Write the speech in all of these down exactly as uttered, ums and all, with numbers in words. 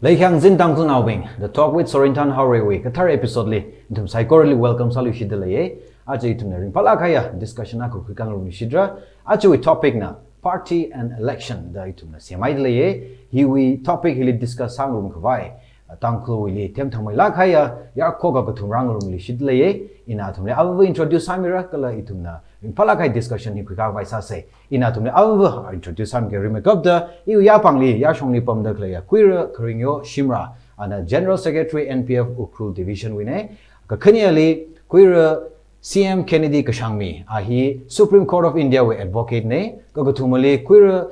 Leikhangayin Tangkhulnaobing, The Talk with Sorinthan Haorei wui kathar episode li nathum saikorali welcome sāluishitda leiye. Aja ithumna ringphālāk kahaiya discussion akha khuikhangarumluishitra. Ajawui topic na party and election da ithumna semhaida leiye. Hiwui topic hili discuss sāngarum khavai, Tangkhulwuili themthangmeilāk kahaiya yarkhok kakathum rāngarumluishitda leiye. Ina nathumli avāva introduce sāmira kala ithumna ringphālāk kahai discussion hi khuikhavai sāsa. Ina nathumli avāva introduce sāmiki. Rimeikapta iwui yapāngli, yāshongli pamda khaleiya Kuira Kharingyao Shimrah, ana General Secretary N P F Ukhrul Division wuine. Kakhaneli Kuira C M Kennedy Kashangmi, a hi Supreme Court of India wui advocate ne. Kakathumali Kuira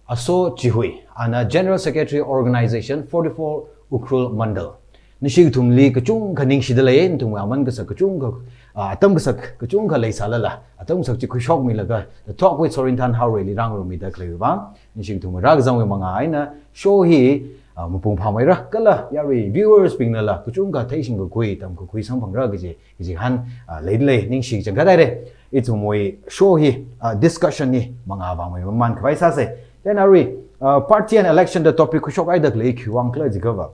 Aso Chihui, ana General Secretary Organization forty-four Ukhrul Mandal. Nashi kathumli kachungkha ningshida leiye, nathumwui aman kasak kachungkha, ah, atam kasak kachungkha leisālala, atam kasak chi khuishokmilaga, The Talk with Sorinthan Haorei li rāngarummida khaleiwui vang, nashi kathumwui rākazangwui mangā eina show hi, ah, mapung phāmeira kala yarui viewers bingnala kachungkha theishingkakhui, tamkakhui samphangra kaji, kaji han, ah, leida lei, ningshi changkhat haire. Ithumwui show hi, ah, discussion hi mangā vāmei mamān khavai sāsa. Then arui, ah, party and election da topic khuishokhaida khalei khiwui vang khala jiakhava,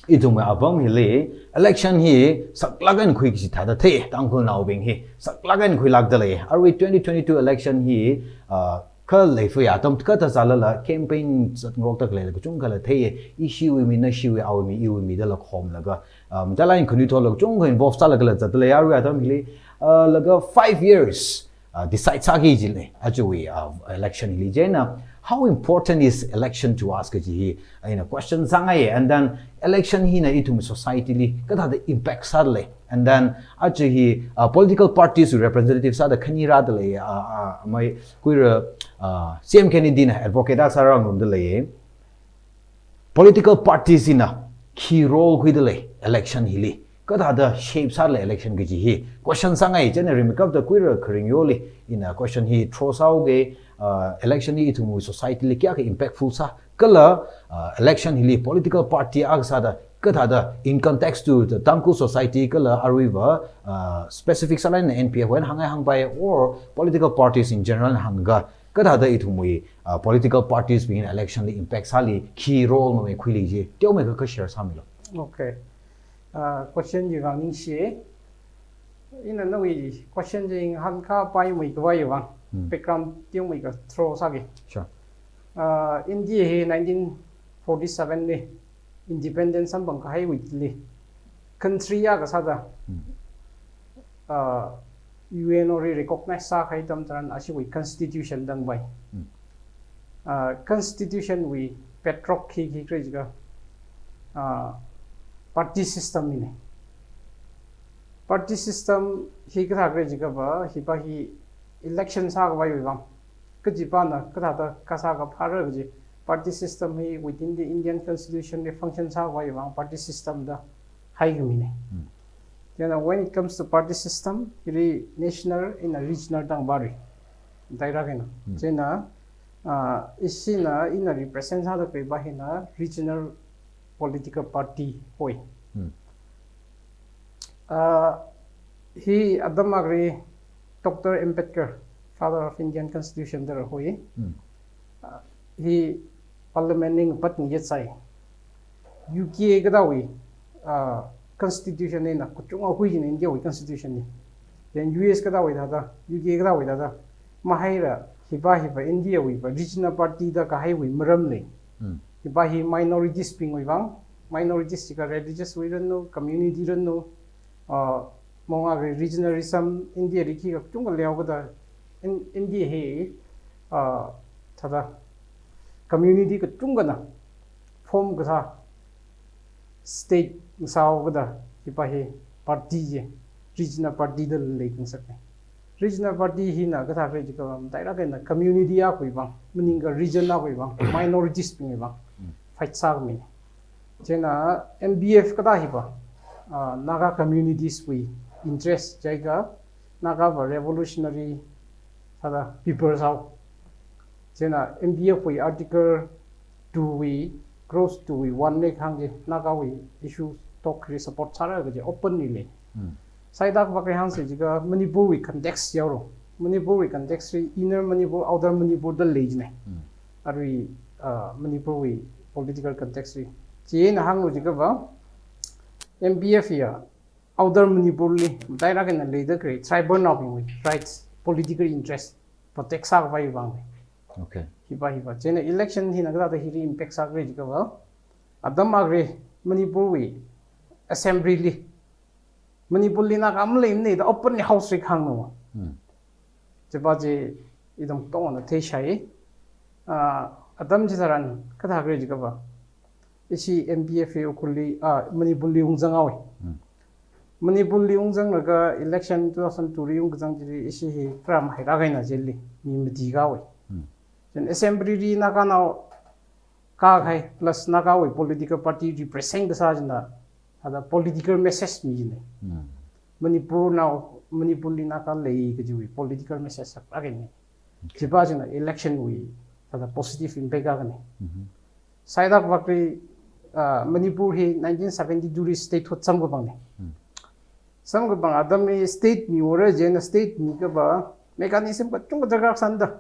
ithumwui apam hili election hi saklāk eina khui kaji thāda thei, Tangkhulnaobing hi saklāk eina khuilākda lei. Arui twenty twenty-two election hi, ah, kha leifaya atam kathā sālala campaign zatngarokda khaleila kachungkhala theiye. Ishiwui mi, nashiwui, awui mi, iwui mi dala khomlaga, ah, matailāk eina khanuithotla kachungkha involve sālagala zatda lei arui atam hili, ah, laga five years, ah, decide sāki jile. Ajawui, ah, election hili chieina, how important is election to us kaji hi eina question sāngaiye. And then election hina ithum society li kathāda impact sāda lei. And then aja hi, ah, political parties wui representative sāda khani rāda lei, ah, ah, amei Kuira, ah, C M Kennedy na advocate akha sā rāngarumda leiye. Political parties ina khi role khuida lei election hili, kathāda shape sāda lei election kaji hi question sāngai. Chieina rimeikapta Kuira Kharingyaoli ina question hi throw sāuke, ah, election hi ithumwui society li kayākha impactful sā kala, ah, election hili political party akha sāda kathāda in context to the Tangkhul society kala aruiva, ah, specific sālāk eina N P F wui eina hāngngai hāngpai or political parties in general hāngakha kathāda ithumwui, ah, political parties bing election li impact sāli, khi role mamei khuili kaji teomeikha kha share sāmilu. Okay. Ah, question chiwui vang ningshi. Ina nawui question chi ngahānkāpaimei khavai vang, hmm, background teomeikha throw sāki. Sure. Ah, India hi nineteen forty-seven li independence samphang kahaiwuili country akha sāda, hmm, ah, U N wui recognize sākahai atam tharan ashiwui constitution tangpai. Hmm. Ah, constitution wui bedrock hi khikhala jiakha, ah, party system hine. Party system hi kathākhala jiakhava, hipa hi election sākhavaiwui vang, kachipāna kathāda kasā kaphāra kaji, party system hi within the Indian constitution li function sākhavaiwui vang party system da haikhamine. Hmm. Then, uh, when it comes to party system, hili national eina regional tangpāra. Direct eina. Hmm. Chieina, ah, ishina ina represent sāda khaleipa hina regional political party hoi. Hmm. Ah, hi atam akhali Doctor Ambedkar, Father of Indian Constitution da rāhoi. Hmm. Ah, hi parliament li ngapatngayi sai. U K kathāwui, ah, constitution eina kachungkha hui jina India wui constitution li. Then U S kathāwui thāda, U K kathāwui thāda, mahaira hipa hipa India wuipa regional party da kahaiwui maram lei. Hmm. Hipa hi minorities bingwui vang, minorities jiakha religious wui ranu, community ranu, ah, mong akha regionalism, India li khikha kachungkha leokada, In-, India hi, ah, thāda community kachungkhana form kasā state sāhaokada, hipa hi party chi, regional party da leikhangasakne. Regional party hina kathākhala jiakha matailāk eina community akhawui vang, maningakha region akhawui vang, minorities bingwui vang, mm, fight sākhamine. Chieina M B F kathā hipa, ah, Naga communities wui interest jiakha, Nagava revolutionary thāda people sāhao. Chieina M B F wui Article two wui, clause two wui one li kahāng chi, Nagawui issue talk li support sāra kaji openly lei. Hmm. Saitak vak kahāng sai jiakha Manipur wui context yaoro. Manipur wui context li Inner Manipur, Outer Manipur da lei jine. Hmm. Arui, ah, Manipur wui political context li. Chieina hānglu jiakha va, M P F ya Outer Manipur li matailāk eina leida khalei tribal naobingwui rights, political interest protect sākhavai vang. Okay. Hiva hiva. Chieina election hina kathāda hili impact sākhala jiakha va, atam akhali Manipur wui assembly li, Manipur li Naga maleimana da open house li hānglu. Hmm. Chiva chi ithum katongana theishai. Ah, atam chitharan kathākhala jiakha va, ishi M P F hi Ukhrul li, ah, Manipur li ungzang haowa. Hmm. Manipur li ungzanglaga election two thousand two li ungkazang chili ishi hi kram haira kahaina chili mi mati kahaowa. Hmm. Chieina assembly li Naga nao kakahai plus Naga wui political party represent kasā china, thāda political message mi china. Hmm. Manipur nao, Manipur li Naga lei kajiwui political message sālāk eina. Chiva china election wui thāda positive impact kakahai. Mhm. Saidak vakri, ah, Manipur hi nineteen seventy-two li statehood samkaphangna. Hmm. Samkaphang atamli state mihaora, chieina state mikapa mechanism kachungkha darkar sāna da.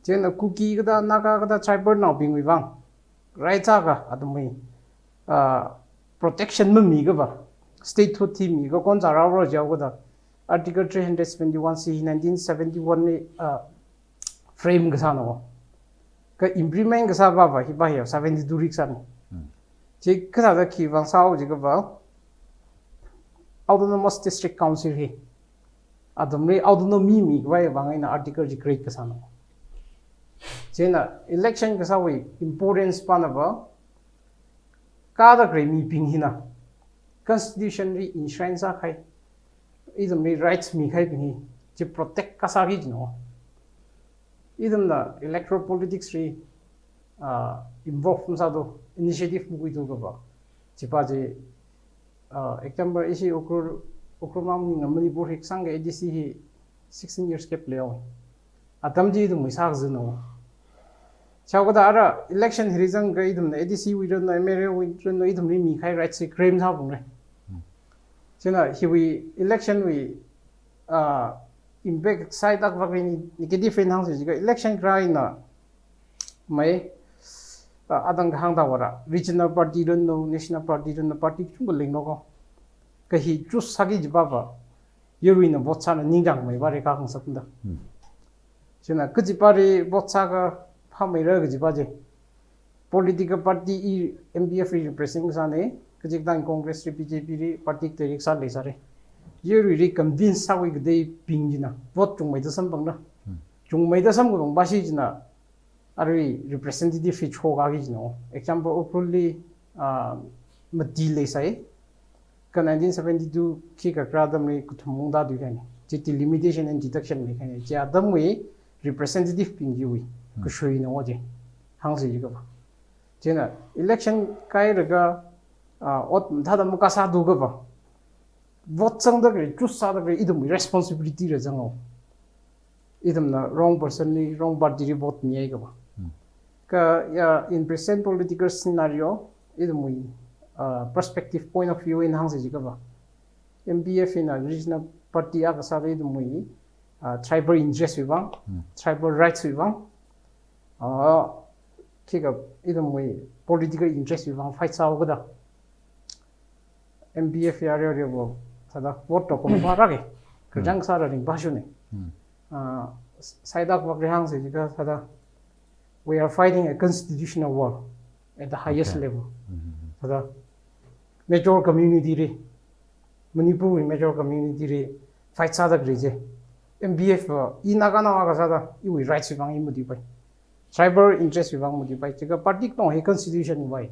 Chieina Kuki kathā, Naga kathā tribal naobingwui vang rights akha atamwui, ah, protection mamikapa, statehood hi mikakon sāra haora jihaoda, Article three hundred seventy-one C nineteen seventy-one li, ah, frame kasāna. Kha implement kasāva va hiva hi seventy-two li sāna. Hmm. Chi kathāda khi vang sāhaowa jiakha va, Autonomous District Council hi atamli autonomy mikhavai vang eina article chi create kasāna. Chieina election kasāwui importance pana va, kada khalei mibing hina constitution li enshrine sākahai, ithumli rights mikahaibing hi chi protect kasāki jina. Ithumna electoral politics li, ah, involve masāthu, initiative makhuithu kapa. Chiva chi, ah, example, ishi Ukhrul, Ukhrul mang maningla Manipur hi kasāngkha A D C hi sixteen years gap leihaowa. Atam chi ithumwui sākazatna. Chihaoda ara election hili zangkha ithumna A D C wui ranna, M L A wui ranna, ithumli mikahai rights hi claim sāphungra. Hmm. Chieina hiwui election wui, ah, impact saidak vakri negative eina hāngsa jiakha election kharā eina mai, ah, adang kahāng thāvāra. Regional party ranna, national party ranna, party kachungkha leingnao ko. Kha hi choose sāki jiva va, yaruina vote sāna ningchāngmeiva reka khangasakna da. Hmm. Chieina kachipali vote sākha phāmeira kajiva chi. Political party i M P F li represent kasāna, kachikathān Congress li, B J P li, party kateili sāda leisāra. Yaruili convince sākhui kateibing china vote chungmeida samphangna. Hmm. Chungmeida samkaphangva shi china, arui representative hi chokaki jina. Example, Ukhrul li, ah, mati leisai. Kha nineteen seventy-two khikha kharā atamli kathum ungda tui kahaina. Chi delimitation and deduction leikahaina. Chi atamwui representative bing chiwui, hmm, kashuina chi. Hāngsa jiakha va. Chieina election kailaga, ah, ot mathāda makasāthu kapa, vote zangda khalei, choose sāda khalei ithumwui responsibility la zanghaowa. Ithumna wrong person li, wrong party li vote mihai kapa. Hmm. Kha, ya, in present political scenario, ithumwui, ah, perspective, point of view eina hāngsa jiakha va, M P F hina regional party akha sāda ithumwui, ah, tribal interest wui vang, hmm, tribal rights wui vang, ah, khikha ithumwui political interest wui vang fight sāhaokada, M P F ya rio rio bo, thāda vote to kong pa rake. Kachang sāra ringphāshuna. Hmm. Ah, saidak vakri hāngsa jiakha thāda, "We are fighting a constitutional war at the highest, okay, level." Hmm. Thāda major community li, Manipur wui major community li fight sāda khalei chi. M P F, uh, i Naga nao akha sāda, iwui rights wui vang i matuipai. Tribal interest wui vang matuipai. Chiakha party katonga hi constitution vai,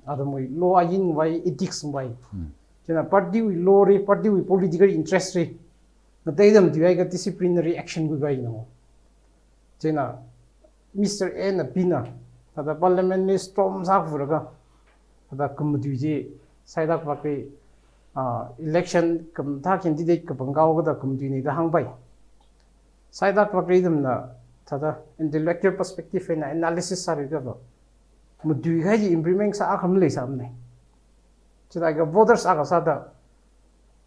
atamwui law ain vai, ethics vai. Hmm. Chieina party wui law li, party wui political interest li, ngateida matuihaiakha disciplinary action khuipai jina. Chieina Mister A na P na, thāda parliament li storm sākhuilaga, thāda khamatui chi, saidak vakri, ah, election khamathā candidate kapangkao kada khamatuina da hāngpai. Saidak vakri ithumna, thāda intellectual perspective eina analysis sālaga va, matuikahai chi implement sā akha maleisāmana. Chithākha voters akha sāda,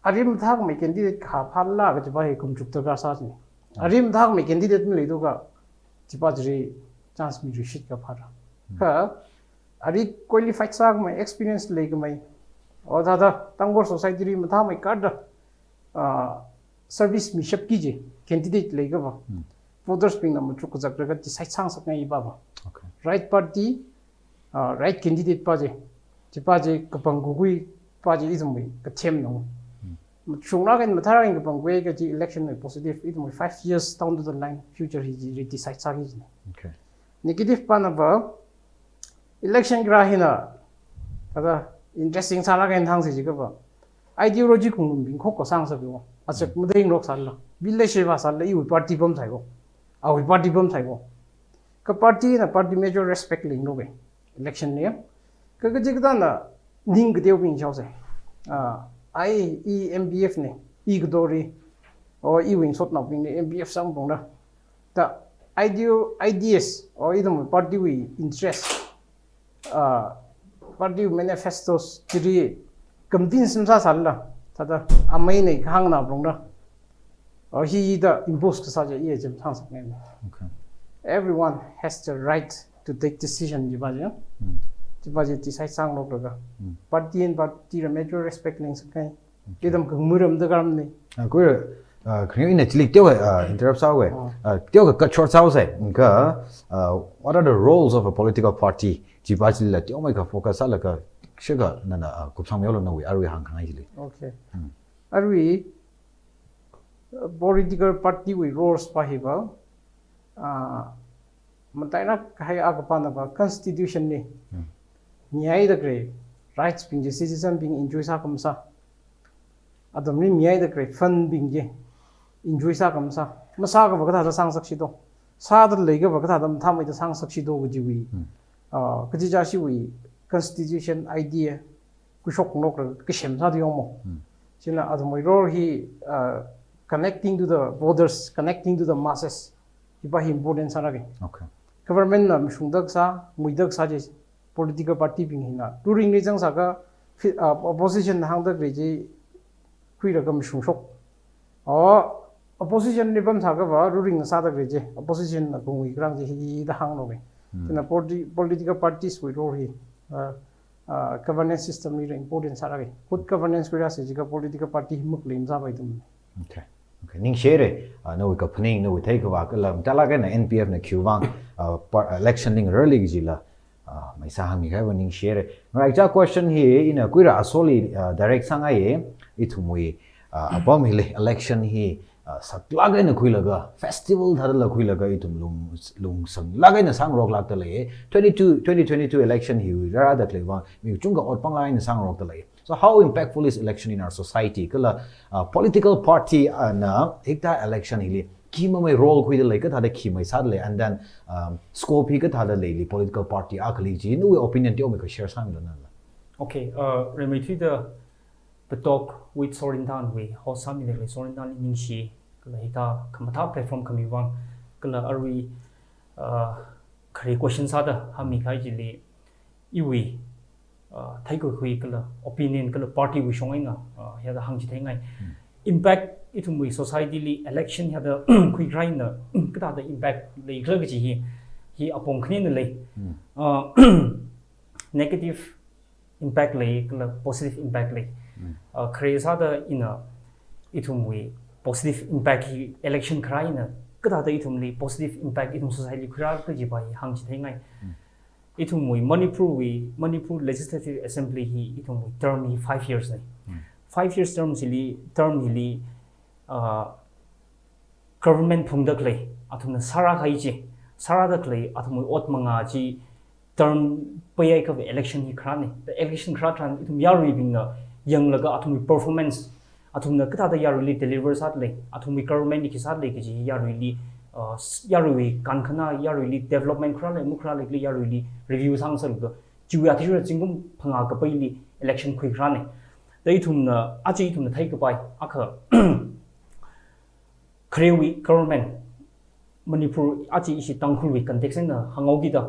ari mathākhamei candidate kaphāla kajiva hi kumchuk darkar sāchina. Ari mathākhamei candidate maleithu kha, chiva chili chance mi rishit kaphāra. Hmm. Kha, Ari qualified sākhamei, experience leikhamei, o thāda Tangkhul society li mathāmeikharda, ah, service mishapki kaji candidate leikha va, Hmm. voters bingna machuk kazak laga decide sāngasakngai pa va. Okay. Right party, ah, right candidate pa chi, chi pa chi kapangkakhui pa chi ithumwui kathem nung. Hmm. Machukna kan mathāra kan kapangkhui kaji election wui positive, ithumwui five years down to the line future hi chi decide sāki kajina. Okay. Negative pana va, election kharā hina, kathā interesting sālaga hāngsi jiakha va, ideology khangarumbing khokha sāngasaklu. Achak matheingarok sālala, village level sālala, iwui party pamsai ko, awui party pamsai ko. Kha party na party major respect leingarok e, election li. Kha kachikathāna ning kateobing chaose. Ah, ai, i M P F ne, i katori, o iwui ngasotnaobing ne M P F sāngapongda, thāda ideo-, ideas, o ithum party wui interest, ah, party wui manifestos chili convince masāsālala, thāda amei ne kahāngna pongda, o hi da impose kasā chi iya chim sāngasakngai. Okay. Everyone has the right to take decision chi pa chi. Hmm. Chi pa chi decide sāngarok laga, Hmm. party and party la major respect leingasakngai. Ithum khangamuram da karam ni. Ah, khuira, ah, kharing ina chili teokha, ah, interrupt sāhaowe. Oh. Ah, teokha cut short sāhaose. Kha, ah, what are the roles of a political party? Chi pa chilila teomeikha focus sālaga, shikha nana, ah, kupsang mihaolu nawui arui hāngkhangai chili. Okay. Hmm. Arui, uh, political party wui roles pa hi va, ah, matailāk kahai akha pana va constitution li, Hmm. mihaida khalei rights bing chi citizen bing enjoy sākhamasā, athumli mihaida khalei fund bing chi enjoy sākhamasā, masākha va kathāda sāngasakshi do, sāda leikha va kathāda mathāmeida sāngasakshi do kajiwui, Hmm. ah, kachichāshiwui constitution idea khuishokngarok laga kasem sāda yangmo. Hmm. China athumwui role hi, ah, connecting to the voters, connecting to the masses, chi pa hi important sālāke. Okay. Government na mashungda kasā, muida kasā chi political party bing hina. Ruling li zangsākha, fi-, ah, opposition na hāngda khalei chi khuilaga mashungshok. O, opposition li pamsākha va, ruling na sāda khalei chi, opposition na kungui kharang chi hithāda hānglo ve. Hmm. China politi-, political parties wui role hi, ah, ah, governance system li important sālāke. Good governance khuirāsi jiakha political party hi makhalei masāpaithum. Okay. Okay. Ningshire, ah, nawui kaphaning, nawui theikhavā kala matailāk eina N P F na khiwuivang, ah, par-, election li ngararli kajila, ah, maisā hāngmikahai va ningshire. Ngaraicha question hi ina khuira asoli, ah, direct sāngaiye, ithumwui, ah, apam hili election hi, ah, saklāk eina khuilaga, festival thādala khuilaga ithum lung, lungsanglāk eina sāngaroklākda lei. Twenty-two, twenty twenty-two election hi rārāda khalei vang, mi kachungkha ot panglāk eina sāngarokda lei. So how impactful is election in our society? Kala, uh, political party, uh, na hikathā election hili khi mamei role khuida lei, kathāda khi maisāda lei, and then, um, scope hi kathāda leili political party akhali chi, nawui opinion teomeikha share sāmilu nala. Okay, uh, Rimeithuida Patok with Sorintan wui host sāmida khalei Sorintan li ningshi, kala hikathā khamathā platform khami vang, kala arui, uh, khare question sāda hāngmikahai chili, iwui, uh, theikakhui kala opinion kala party wui shong eina, uh, hithāda hāngchitheingai. Impact ithumwui society li election hithāda khuikharā eina, kathāda impact leikhala kaji hi, hi apong khanina lei. Uh, negative impact lei, kala positive impact lei. Uh, khare sāda ina ithumwui positive impact hi election kharā eina, kathāda ithumli positive impact ithum society li khuirā kaji pa hi hāngchitheingai. Ithumwui Manipur wui, Manipur Legislative Assembly hi ithumwui term hi five years nei. Five years term chili, term hili, uh, government phungda khalei, athumna sārākahai chi, sārāda khalei, athumwui ot mangā chi, term paiakha va election hi kharā nei. The election kharā tharan ithum yaruibingna yanglaga athumwui performance, athumna kathāda yaruili deliver sāda lei, athumwui government li khi sāda lei kaji yaruili, uh, s-, yaruiwui kankhana, yaruili development kharā lei, makharā lei, yaruili review sāngasakda, chiwui athishurda zingkum phangā kapaili election khuikharā nei. Da ithumna, aja ithumna theikapai, akha, kharewui government, Manipur aja ishi Tangkhulwui context eina hānghaokida,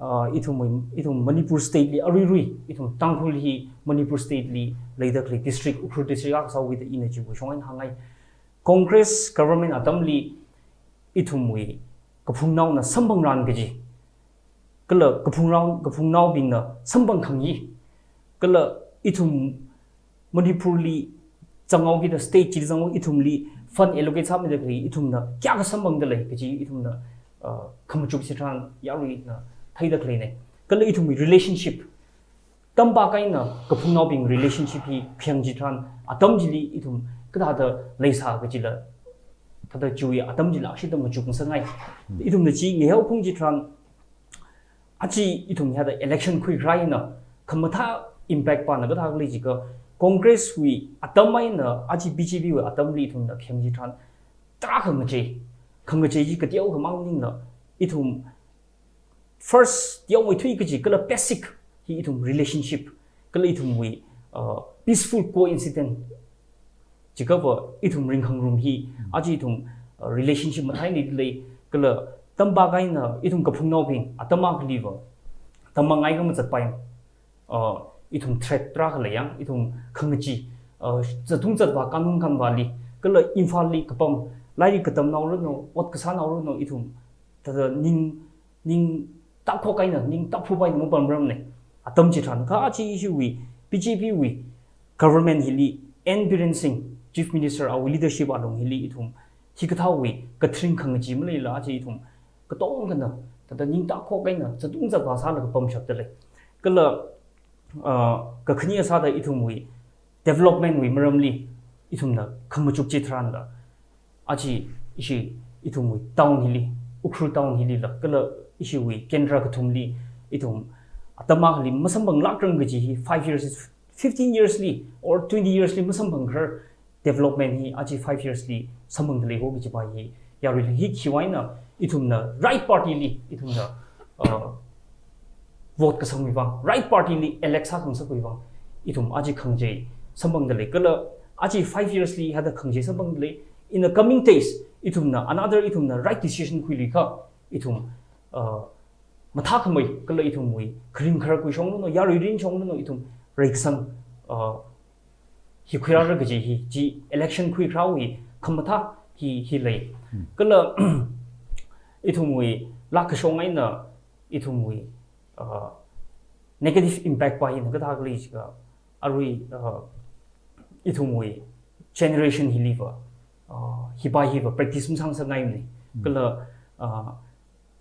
uh, ithumwui, ithum Manipur state li aruirui, ithum Tangkhul hi Manipur state li leida khalei district, Ukhrul district akha sāhaokida ina chiwui shong eina hāngngai. Congress government atamli ithumwui kaphungnaona samphangran kaji, kala kaphungrao, kaphungnaobingna samphang khangayi, kala ithum Manipurli zanghaokida, state chili zanghaoki ithumli fund allocate sāmida khalei ithumna kayākha samphangda lei kaji ithumna, uh, khamachuk chitharan yaruina theida khaleina. Kala ithumwui relationship, tampākha eina kaphungnaobing relationship hi khayang chitharan atam chili ithum kathāda leisā kajila, thāda chiwui atam chila ashita machuk ngasakngai. Ithumna chi ngahao kung chitharan, aja ithum hithāda election khuikharā eina khamathā impact pana kathā khalei jiakha, Congress wui atam eina aja B J P wui atamli ithumna khayang chitharan tarākha ngachei, khangachei chi kateokha mang maningla, ithum first teomeithui kaji kala basic hi ithum relationship, kala ithumwui, uh, peaceful coexistence. Chiakha va ithum ringkhangarum hi, aja ithum, uh, relationship mathāli lei, kala tampākha eina ithum kaphungnaobing atam akhali va tammangai khamazatpai, uh, ithum threat tarākha leiya, ithum khangachee, uh, zatung zatvā kanun kanvāli, kala Imphalli kapam, lairik katamnao ranu, ot kasānao ranu, ithum thāda ning, ning takhok eina, ning taphupai eina mapamrarmana. Atam chitharan kha aja ishiwui B J P wui government hili, N Biren Singh Chief Minister awui leadership alung hili ithum hikathāwui kathring khangachee maleila aja ithum katongkhana thāda ning takhok eina zatung zatvā sālaga pamshapda lei. Kala, uh, kakhane sāda ithumwui development wui maramli ithumna khamachuk chitharanla, aja ishi ithumwui town hili, Ukhrul town hilila, kala ishiwui kendra kathumli ithum atam akhali masamphanglākrang kaji hi five years, fifteen years li or twenty years li masamphangkharar development hi aja five years li samphangda lei ho kajipa hi yaruili. Hi khiwui eina ithumna right party li ithumna, uh, vote kasangwui vang, right party li elect sākhangasakwui vang ithum aja khangachei samphangda lei. Kala aja five years li hithāda khangachei samphangda lei. In the coming days, ithumna another, ithumna right decision khuiluikha, ithum, uh, mathākhamei kala ithumwui kharing kharak khuishong ranu, yarui ringshong ranu, ithum reikasang, uh, hi khuirāra kaji hi, chi election khuikharāwui khamathā hi, hi lei. Kala ithumwui lākkashong eina ithumwui, uh, negative impact pa hina kathā khalei jiakha, arui, uh, ithumwui generation hili va, uh, hipa hi va practice masāngasakngaimana. Kala, uh,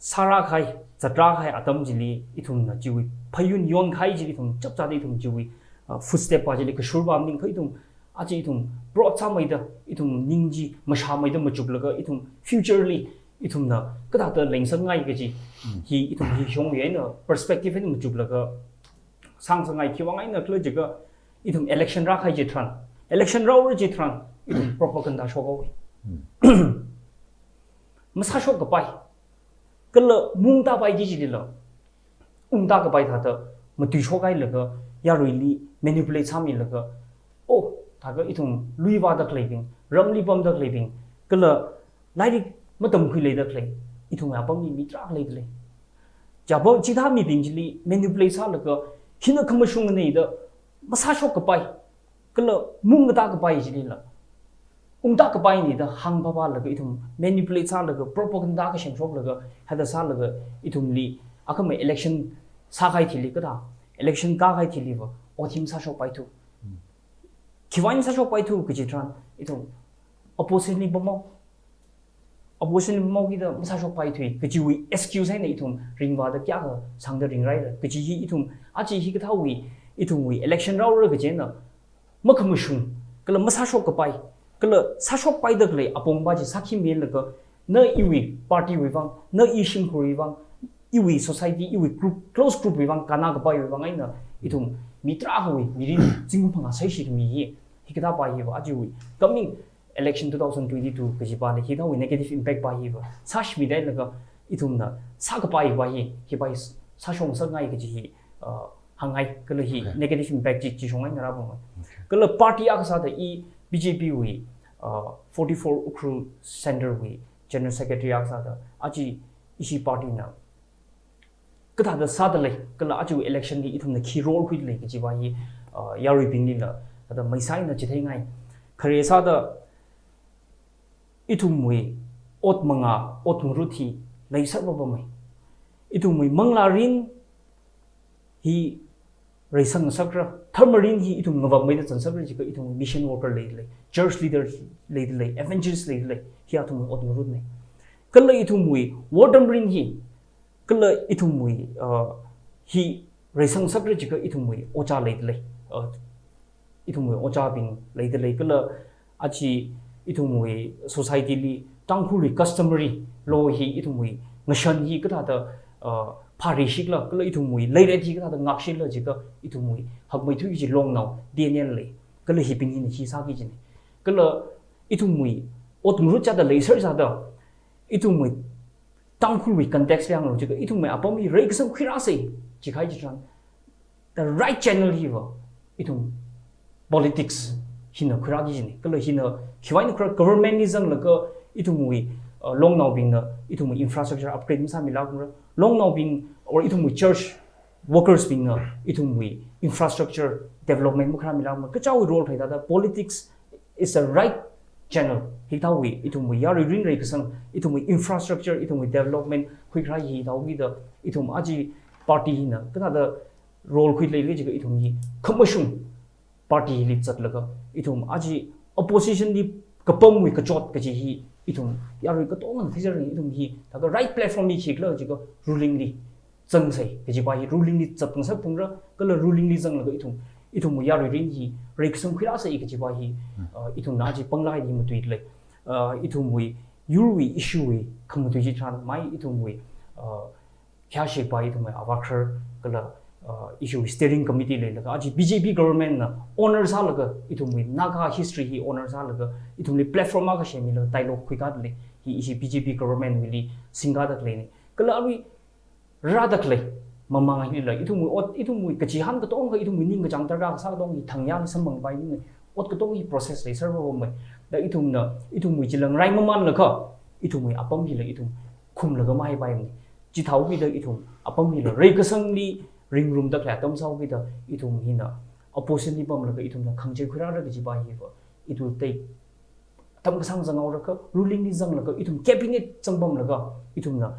sārākahai, zatrākahai atam chili ithumna chiwui phayun yonkahai chili ithum chapchāda ithum chiwui, uh, footstep pa chili kashur pa maningakha ithum aja ithum broad sāmeida, ithum ning chi mashāmeida machuklaga ithum future li ithumna kathāda leingasakngai kaji hi ithum hi shongwui eina perspective eina machuklaga sāngasakngai. Khiwui vang eina khala jiakha, ithum election rākahai chitharan, election rāra chitharan ithum propaganda shokhaowa. Masāshok kapai, kala mungtāpai kaji chilila, ungtākapai thāda matuishok hailaga, yaruili manipulate sāmilaga, oh, thākha ithum lui vāda khaleibing, ramli pamda khaleibing, kala lairik matamkhui leida khalei, ithumwui apamli mi tarākha leida lei. Chāpa chithā mibing chili manipulate sālaga, hina khamashungna da masāshok kapai, kala mungkatā kapai chilila, ungtā kapaina da hāngphāphālaga ithum manipulate sālaga, propaganda kasem shoklaga, hithāda sālaga ithumli, akhamei election sākahai thili kathā, election kākahai thili va, ot hi masāshokpaithu. Khiwui vang masāshokpaithu kaji tharan, ithum opposition li pamhao, opposition li pamhaokida masāshokpaithui kajiwui excuse eina ithum ringvāda kayākha sangda ringraira. Kaji hi ithum, aja hikathāwui, ithumwui election rāra kajina, makhamashung, kala masāshok kapai, kala sāshokpaida khalei apong pa chi sākhi milaga, na iwui party wui vang, na i shimkhurwui vang, iwui society, iwui group, close group wui vang, kannā kapaiwui vang eina, ithum mi tarākhawui mirin zingkum phangā saishi khami hi, hikathā pa hi va, ajawui coming election two thousand twenty-two kaji pali hithāwui negative impact pa hi va, sāshimida laga, ithumna sākapai pa hi, hi pa hi sāshongasakngai kaji hi, uh, hāngngai, kala hi Okay. negative impact chi, chi shong eina rāpamngai. Okay. Kala party akha sāda i B J P wui, uh, forty-four Ukhrul Centre wui General Secretary akha sāda, aja ishi party na kathāda sāda lei, kala aja election li ithumna khi role khuida lei kaji pa hi, uh, yaruibinglila, thāda maisai eina chitheingai. Khare sāda ithumwui ot mangā, ot ngarut hi leisālākpamei. Ithumwui manglārin hi reisang ngasakra, dharmarin hi ithum ngavapmeida zangsakra jiakha ithumwui mission worker leidalei, church leader leidalei, evangelist leidalei, hi athumwui ot ngarutna. Kala ithumwui wortamrin hi, kala ithumwui, uh, hi reisang ngasakra jiakha ithumwui ojā leidalei, uh, ithumwui ojābing leidalei, kala aja ithumwui society li Tangkhulwui customary law hi ithumwui ngashan hi kathāda, uh, phāreishikla, kala ithumwui leiret hi kathāda ngākshikla jiakha ithumwui hakmeithui kaji longnao D N A lei, kala hibing hina hi sāki kajina. Kala ithumwui ot ngarut chāda leiser sāda, ithumwui Tangkhulwui context li hānglu jiakha ithumwui apam hi reikasang khuirāsei jikahai chitharan, the right channel hiva ithum politics hina khuirāki kajina. Kala hina khiwui eina khuirā, government li zanglaga ithumwui, uh, longnaobingna ithumwui infrastructure upgrade masāmilākmara. Longnaobing or ithumwui church workers bingna ithumwui infrastructure development makhuirāmilākmara. Kachiwui role thei thāda politics is a right channel. Hikathāwui ithumwui yaruirin reikasang, ithumwui infrastructure, ithumwui development khuikharā hi thāwuida ithum aja party hina kathāda role khuilei jiakha ithum hi khamashung party li zatlaga, ithum aja opposition li kapamwui kachot kaji hi ithum yarui katongana theizarang, ithum hi thāda right platform li khikhala jiakha ruling li zangsei kajipa hi ruling li zat ngasakphungra, kala ruling li zanglaga ithum, ithumwui yaruirin hi reikasang khuirāsei kajipa hi, uh, ithumna aja panglā hi matuilei. Uh, ithumwui yurwui issue wui khamatui chitharan mai ithumwui, uh, khayāshikpa ithumwui avākhar kala, uh, issue steering committee leilaga aja B J P government na honor sālaga, ithumwui Naga history hi honor sālaga, ithumli platform akha semmilaga dialogue khuikādalei, hi ishi B J P government wuili singkāda khaleina. Kala arui rāda khalei mamang hilila, ithumwui ot, ithumwui kachihān katonga, ithumwui ningkachāng darkar kasā katonga hi thang yāli samphangpaimana. Ot katonga hi process leiser vāvāmei. Da ithumna, ithumwui chilang rai mamanlaga, ithumwui apam hila ithum khumlaga mahaipaimana. Chithāwuida ithum apam hila reikasangli ringrumda khalei atam sāwuida ithum hina opposition li pamlaga ithumna khangachei khuirāra kajipa hiva, it will take atam kasāng zanghaora kha, ruling li zanglaga, ithum cabinet zangpamlaga, ithumna,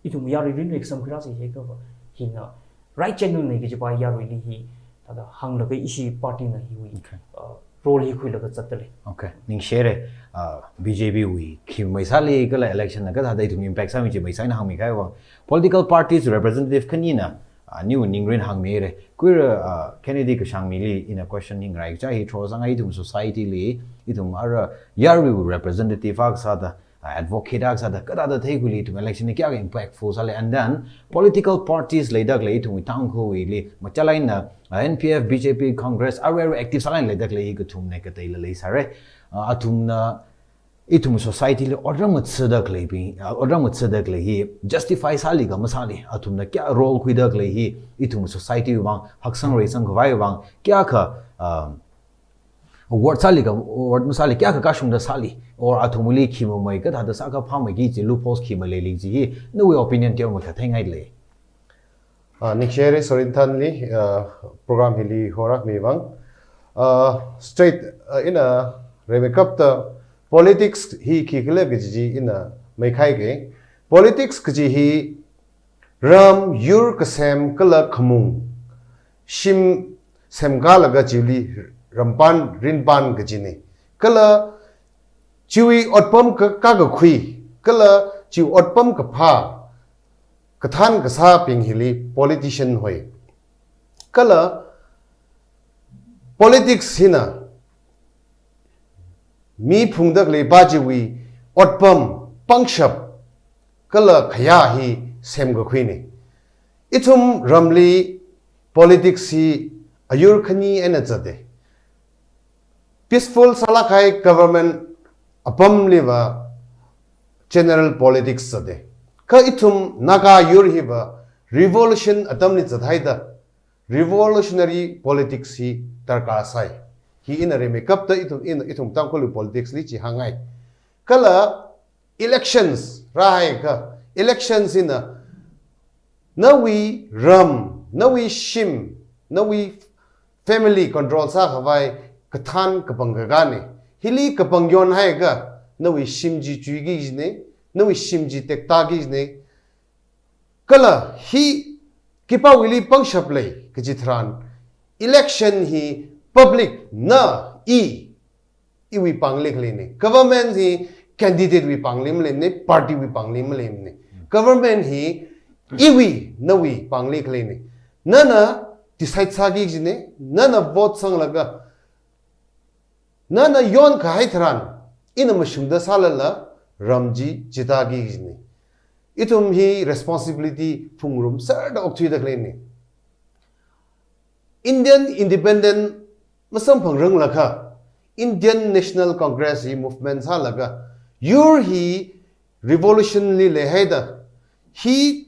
ithum yaruirin reikasang khuirāsei jiakhava, hina right channel na kajipa yaruili hi thāda hānglaga ishi party na hiwui, okay, uh, role hi khuilaga zatdalei. Okay, ningshire. Uh, B J P wui khi maisāli kala election na kathāda ithum impact sāmi chi maisā eina hāngmikahai vang, political parties representative khanina, uh, niwui ningrin hāngmire. Khuira, uh, Kennedy Kashangmili ina question hi ngarai kaja hi throw sāngai, ithum society li, ithum ara yarui representative akha sāda, uh, advocate akha sāda, kathāda theikhuili ithum election li kayākha impactful sāli, and then political parties leida khalei ithum Tangkhulwuili, machālāk eina, uh, N P F, B J P, Congress, arui arui active sālāk eina leida khalei hi kathumna kateila leisāre. Uh, athumna ithum society li otram ngathada khaleibing, uh, otram ngathada khalei hi justify sāli kha masāli, athumna kayā role khuida khalei hi ithum society vang, haksang reisang khavai vang, kayākha, um, award sāli kha, award masāli, kayākha kashungda sāli, or athumli khi mamei kathāda sākha phāmeiki kaji loopholes khi maleili kaji hi, nawui opinion teomeikha theingailei. Ah, ningshire Sorinthanli, ah, program hili horāmi vang. Ah, straight, ah, ina rimeikapta politics hi khikhala kaji chi ina maikhaike. Politics kaji hi ram, yur kasem kala khamung, shim semkālaga chiwuili rampan rinpan kajina. Kala chiwui otpam ka, kakakhui, kala chiwui otpam kaphā, kathān kasābing hili politician hoi. Kala politics hina mi phungda khaleipa chiwui otpam, pangshap, kala khayā hi semkakhuina. Ithum ramli politics hi ayur khani eina zata. Peaceful sālākkahai government apamliva general politics zata. Kha ithum Naga yur hiva revolution atamli zathaida, revolutionary politics hi darkar sai. Hi ina rimeikapta ithum, ina, ithum Tangkhulwui politics li chi hāngngai. Kala elections rāhaiakha, elections hina nawui ram, nawui shim, nawui family control sākhavai kathān kapang kakāna. Hili kapang yonhaiakha, nawui shim chi chuiki kajina, nawui shim chi tektāki kajina. Kala hi khipāwuili pangshap lei kaji tharan, election hi public na i, iwui pāngli khaleina. Government hi candidate wui pāngli maleimana, party wui pāngli maleimana. Government hi iwui, nawui pāngli khaleina. Nana decide sāki kajina, nana vote sanglaga, nana yonkahai tharan, ina mashungda sālala, ram chi chitāki kajina. Ithum hi responsibility phungrum sārda okthuida khaleina. Indian independent masamphangranglakha, Indian National Congress hi movement sālaga, yur hi revolution li leihaida, hi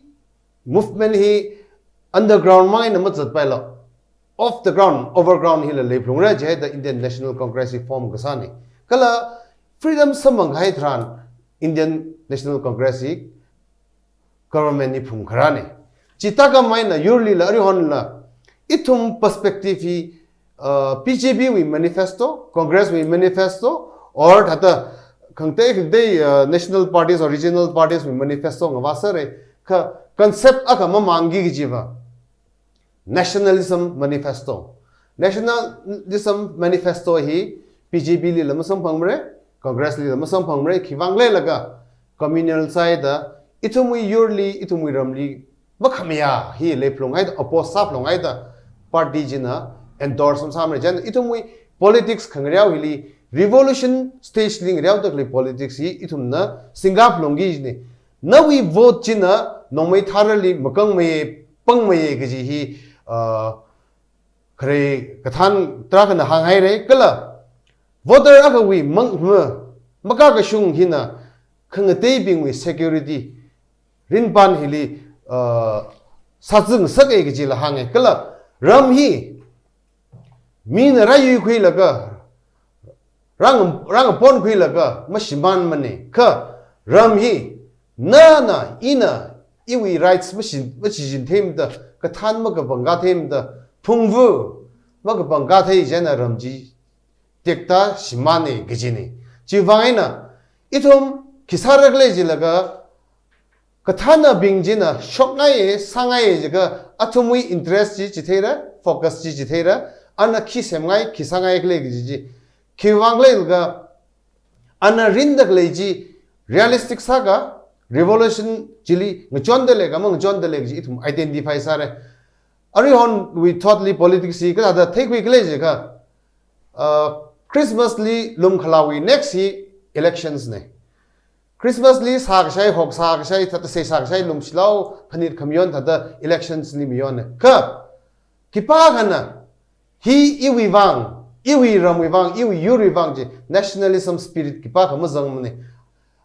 movement hi underground mangna mazatpaila, off the ground, overground hila leiphalungra jihaida Indian National Congress hi form kasāna. Kala freedom samphang kahai tharan Indian National Congress hi government hi phungkharana. Chithākhameina yurlila, aruihonla, ithum perspective hi, uh, B J P wui manifesto, Congress wui manifesto, or thāda khangatei khangatei, uh, national parties or regional parties wui manifesto ngavāsāra, kha concept akha mamangki kajiva Nationalism Manifesto. Nationalism Manifesto hi B J P lila masamphangmara, Congress lila masamphangmara, khiwuivang khala jilaga communal sāhaida, ithumwui yurli, ithumwui ramli makhamayā hi leiphalunghaida, oppose sāphalunghaida, party china endorse masāmara. Chieina ithumwui politics khangareo hili, revolution stage li ngareoda khalei politics hi ithumna singkaphalungki kajina. Nawui vote china nongmei tharali makangmeiya, pangmeiya kaji hi, ah, khare kathān tarākhana hānghaira, kala voter akhawui mang, ma, makakashung hina khangateibingwui security, rinpan hili, ah, sāzangngasaka kajila hānga. Kala ram hi mina rāyuikhuilaga, rang, rangaphonkhuilaga mashimānmana. Kha ram hi nana, ina, iwui rights mashi, mashichintheimada, kathān makapangkatheimada, phungvu makapangkathei chieina ram chi tekta shimāna kajina. Chiwuivang eina, ithum khi sāra khala jilaga, kathānabing china shokngaiya, sāngaiya jiakha, athumwui interest chi chitheira, focus chi chitheira, ana khi semngai, khi sāngai khala kaji chi. Khiwuivang khala jilaga, ana rinda khalei chi realistic sāka, revolution chili ngachonda leika, mangachonda lei kaji ithum identify sāra. Aruihonwui thotli politics hi kathāda theikhui khala jiakha, uh, Christmas li lumkhalaowui next hi elections na. Christmas li sākashai, hok sākashai, thāda sei sākashai, lumshilao, phanit khamayon thāda elections li mayonna. Kha khipākhana, hi iwui vang, iwui ramwui vang, iwui yurwui vang chi nationalism spirit khipākha mazangmana.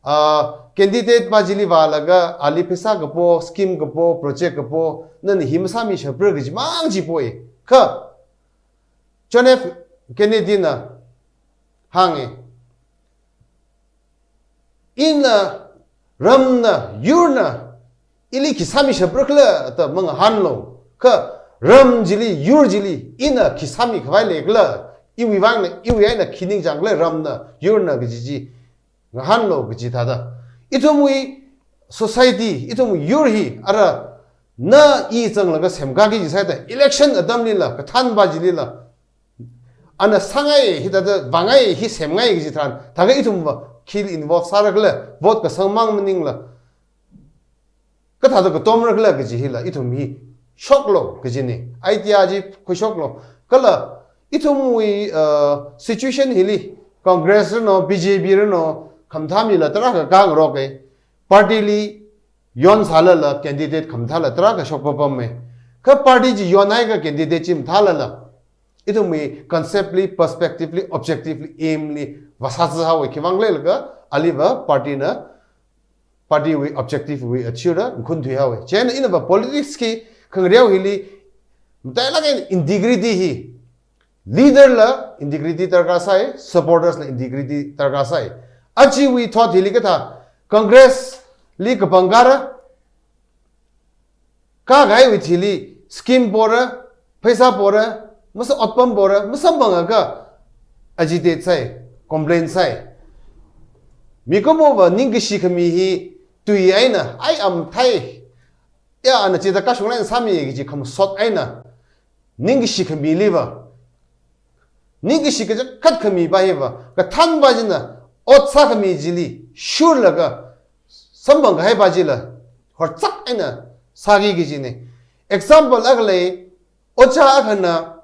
Ah, candidate pa chili vālaga, ali pheisā kapo, scheme kapo, project kapo, nana hi masāmishapra kaji mang chi poi. Kha John F Kennedy na hānga, ina, ramna, yurna ili khi sāmishapra khala da mangahānlu. Kha ram chili, yur chili ina khi sāmikhavai leikhala, iwui vangna, iwui eina khi ningchāng khala ramna, yurna kaji chi ngahānlu kaji thāda. Ithumwui society, ithumwui yur hi ara na i zanglaga semkaki kaji sāhaida, election atamlila, kathānpa chilila, ana sāngai, hithāda vāngai, hi semngai kaji tharan, thākha ithumva khili involve sāra khala, vote kasang mang maningla, kathāda katomra khala kaji hila, ithum hi shoklu kajina. Idea chi khuishoklu. Kala ithumwui, uh, situation hili, Congress ranu, B J P ranu, khamathā mila tarākha kangaroka. Party li yonsālala, candidate khamathāla tarākha shokpapama. Kha party chi yonhaiakha candidate chi mathālala, ithumwui concept li, perspective li, objective li, aim li vāsāzā haowa. Khiwuivang khala jilaga, aliva party na, party wui objective wui achieve da ngakhunthui haowa. Chieina inava politics khi khangareo hili, matailāk eina integrity hi, leader la integrity darkar sai, supporters la integrity darkar sai. Ajawui thot hili kathā, Congress li kapangkara, kakaiwui thili scheme pora, pheisā pora, masa otpam pora, masamphangakha agitate sai, complain sai. Mikumova ningkashi khami hi tui eina, ai amathei, ya, ana chithāda kashung eina sāmi kaji khamasot eina ningkashi khamiliva, ningkashi kachangkhat khamipa hiva, kathānpa china ot sākhami chili shurlaga samphang kahaipa chila horchak eina sāki kajina. Example akha lei, ojā akhana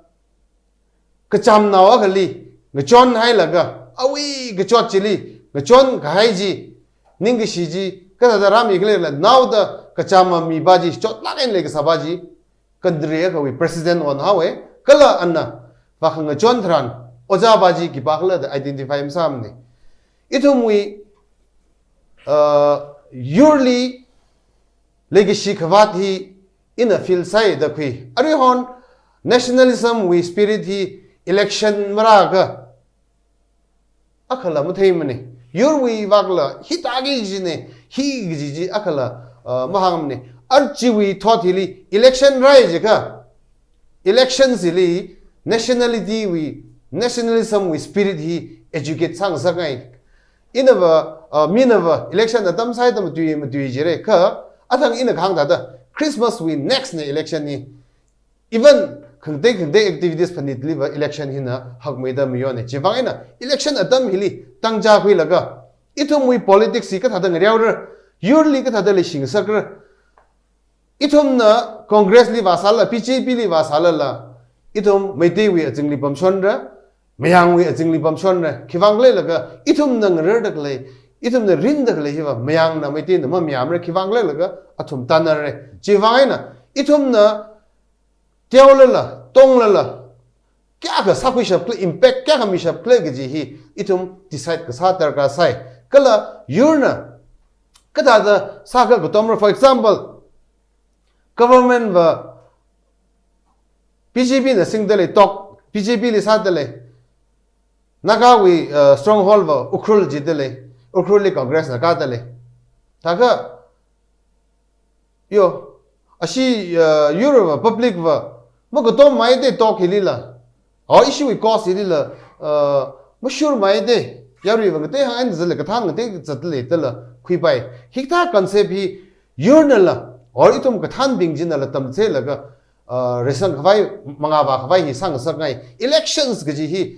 kachamnao akhali ngachonhailaga, awui kachot chili ngachon kahai chi, ningkashi chi kathāda rāmi khala jiakha, naoda kachama mipa chi, chotlāk eina leikasāpa chi, country akhawui president onhaowa, kala ana vākhangachon tharan ojāpa chi khipākhala da identify masāmana. Ithumwui, uh, yurli leikashi khavāt hi ina feel sāi da khui. Aruihon nationalism wui spirit hi election marākha akhala matheimana. Yurwui vākla hithāki kajina, hi kaji chi akhala, uh, mahāngmana. Aruichiwui thot hili election rāi jiakha, election chili nationality wui, nationalism wui spirit hi educate sāngasakngai. Inava, uh, minava election atam sāi da matui, matui jira. Kha athang ina kahāng thāda, Christmas wui next na election hi. Even khangatei khangatei activities phanitliva election hina hakmeida mayona. Chivang eina election atam hili tangchākhuilaga, ithumwui politics hi kathāda ngareora, yurli kathāda leishingasakra, ithumna Congress li vāsālala, B J P li vāsālala, ithum Meiteiwui azingli pamshonra, Mayangwui azingli pamshonra, khivang khala jiakha ithumna ngararda khalei, ithumna rinda khalei hiva Mayangna Meiteina mamayāmara, khivang khala jiakha athum tanara. Chivang eina ithumna teolala, tonglala, kayākha sākhuishap khala, impact kayākha mishap khala kaji hi ithum decide kasā darkar sāi. Kala yurna kathāda sākha katomra, for example, government va B J P na singda lei, talk B J P li sāda lei. Nagawui, uh, stronghold va Ukhrul jida lei. Ukhrul li Congress na kāda lei. Thākha, yo, ashi, uh, yur va, public va makatommeida talk hilila, or issue wui cause hilila, uh, mashurmeida, yarui va ngatei hāng eina zatle, kathān ngatei zatle dala khuipai. Hikathā concept hi yurnala, or ithum kathānbing chinala tamchilaga, uh, reisang khavai, mangāvā khavai hi sāngasakngai. Elections kaji hi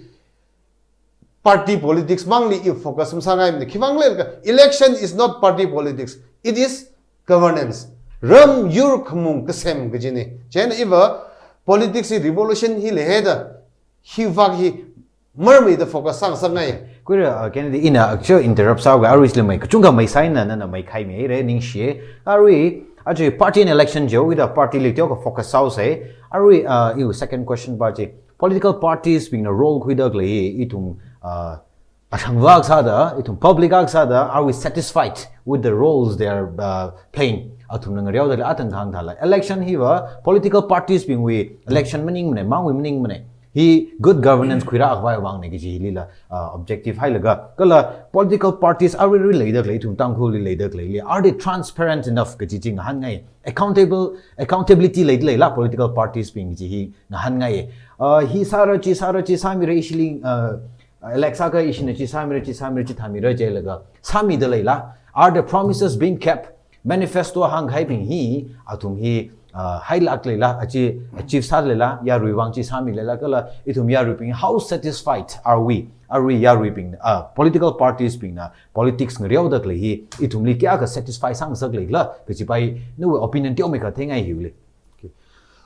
party politics mangli i focus masāngaimana. Khivang khala jiakha, election is not party politics. It is governance. Ram yur khamung kasem kajina. Chieina iva politics hi revolution hi leihaida, hi vak hi marmeida focus sāngasakngai. Kuira, uh, Kennedy, ina actually interrupt sāuga, arui sila mei, kachungkha mei sāina, nana mei khaimihaira, ningshiya. Arui, actually party and election jihaoda party li teokha focus sāusei. Arui, uh, iwui second question pa chi, political parties bingna role khuida khalei, ithum, uh, ashangvak sāda, ithum public ak sāda, are we satisfied with the roles they are, uh, playing? Athumna ngareoda khalei athang kahāng thāla. Election hiva political parties bingwui election maningmana, mangwui maningmana. Hi good governance khuirā khavai vangna kaji hilila, uh, objective hailaga. Kala political parties aruirui leida khalei, ithum Tangkhulli leida khaleili, are they transparent enough kaji chi ngahānngai. Accountable, accountability leida leila political parties bing kaji hi ngahānngai. Uh, hi sāra, chi sāra, chi sāmira, ishili, uh, elect sākha ishina chi sāmira, chi sāmira, chi thāmira jilaga sāmida leila. Are the promises being kept? Manifesto hāngkahaibing hi, athum hi, uh, hailāk leila, achi, achieve sāda leila, yarui vang chi sāmi leila, kala ithum yaruibing, how satisfied are we? Arui yaruibing, uh, political parties bingna politics ngareoda khalei hi, ithumli kayākha satisfy sāngasak leila, kaji pa hi, nawui opinion teomeikha theingai hiuli. Okay.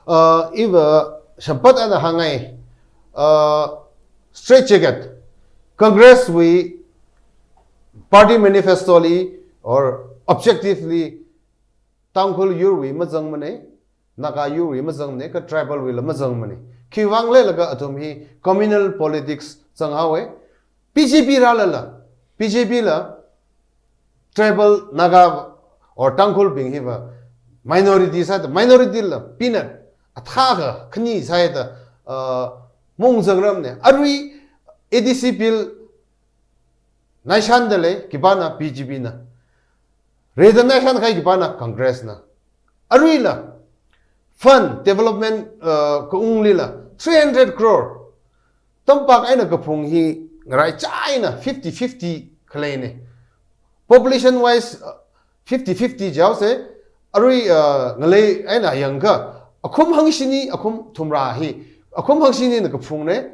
Uh, iva shapatna hāngngai, uh, straight jacket, Congress wui party manifesto li or objective li Tangkhul yurwui mazangmana, Naga yurwui mazangmana, kha tribal wuila mazangmana. Khivang khala jiakha athum hi communal politics zanghaowa. B J P rālala, B J P la tribal Naga or Tangkhul bing hiva minority sāda, minority la peanut athā akha khani sāda, uh, mungzangramna. Arui A D C bill naishanda lei, khipāna B J P na. Rida naishan kahai khipāna Congress na. Aruila fund development, uh, kaunglila three hundred crore tampak eina kaphung hi ngaraichā eina fifty fifty khaleina. Population wise, uh, fifty fifty jihaosa, Arui, uh, ngalei eina yangakha, akhum hangshini, akhum thumrā hi, akhum hangshinina kaphungne,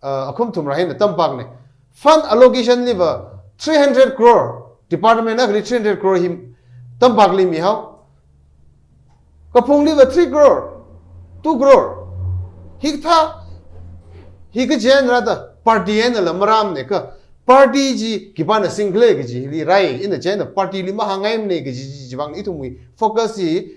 uh, akhum thumrā hina tampakne. Fund allocation liva three hundred crore, department akhali three hundred crore hi tampakli mihao. Kaphungliva three crore, two crore. Hikathā, hi kajen rāda, party einala maramne kha, party chi khipāna singkhala kaji hili rai, ina chieina party li mahāngngaimane kaji chi, chivang ithumwui focus hi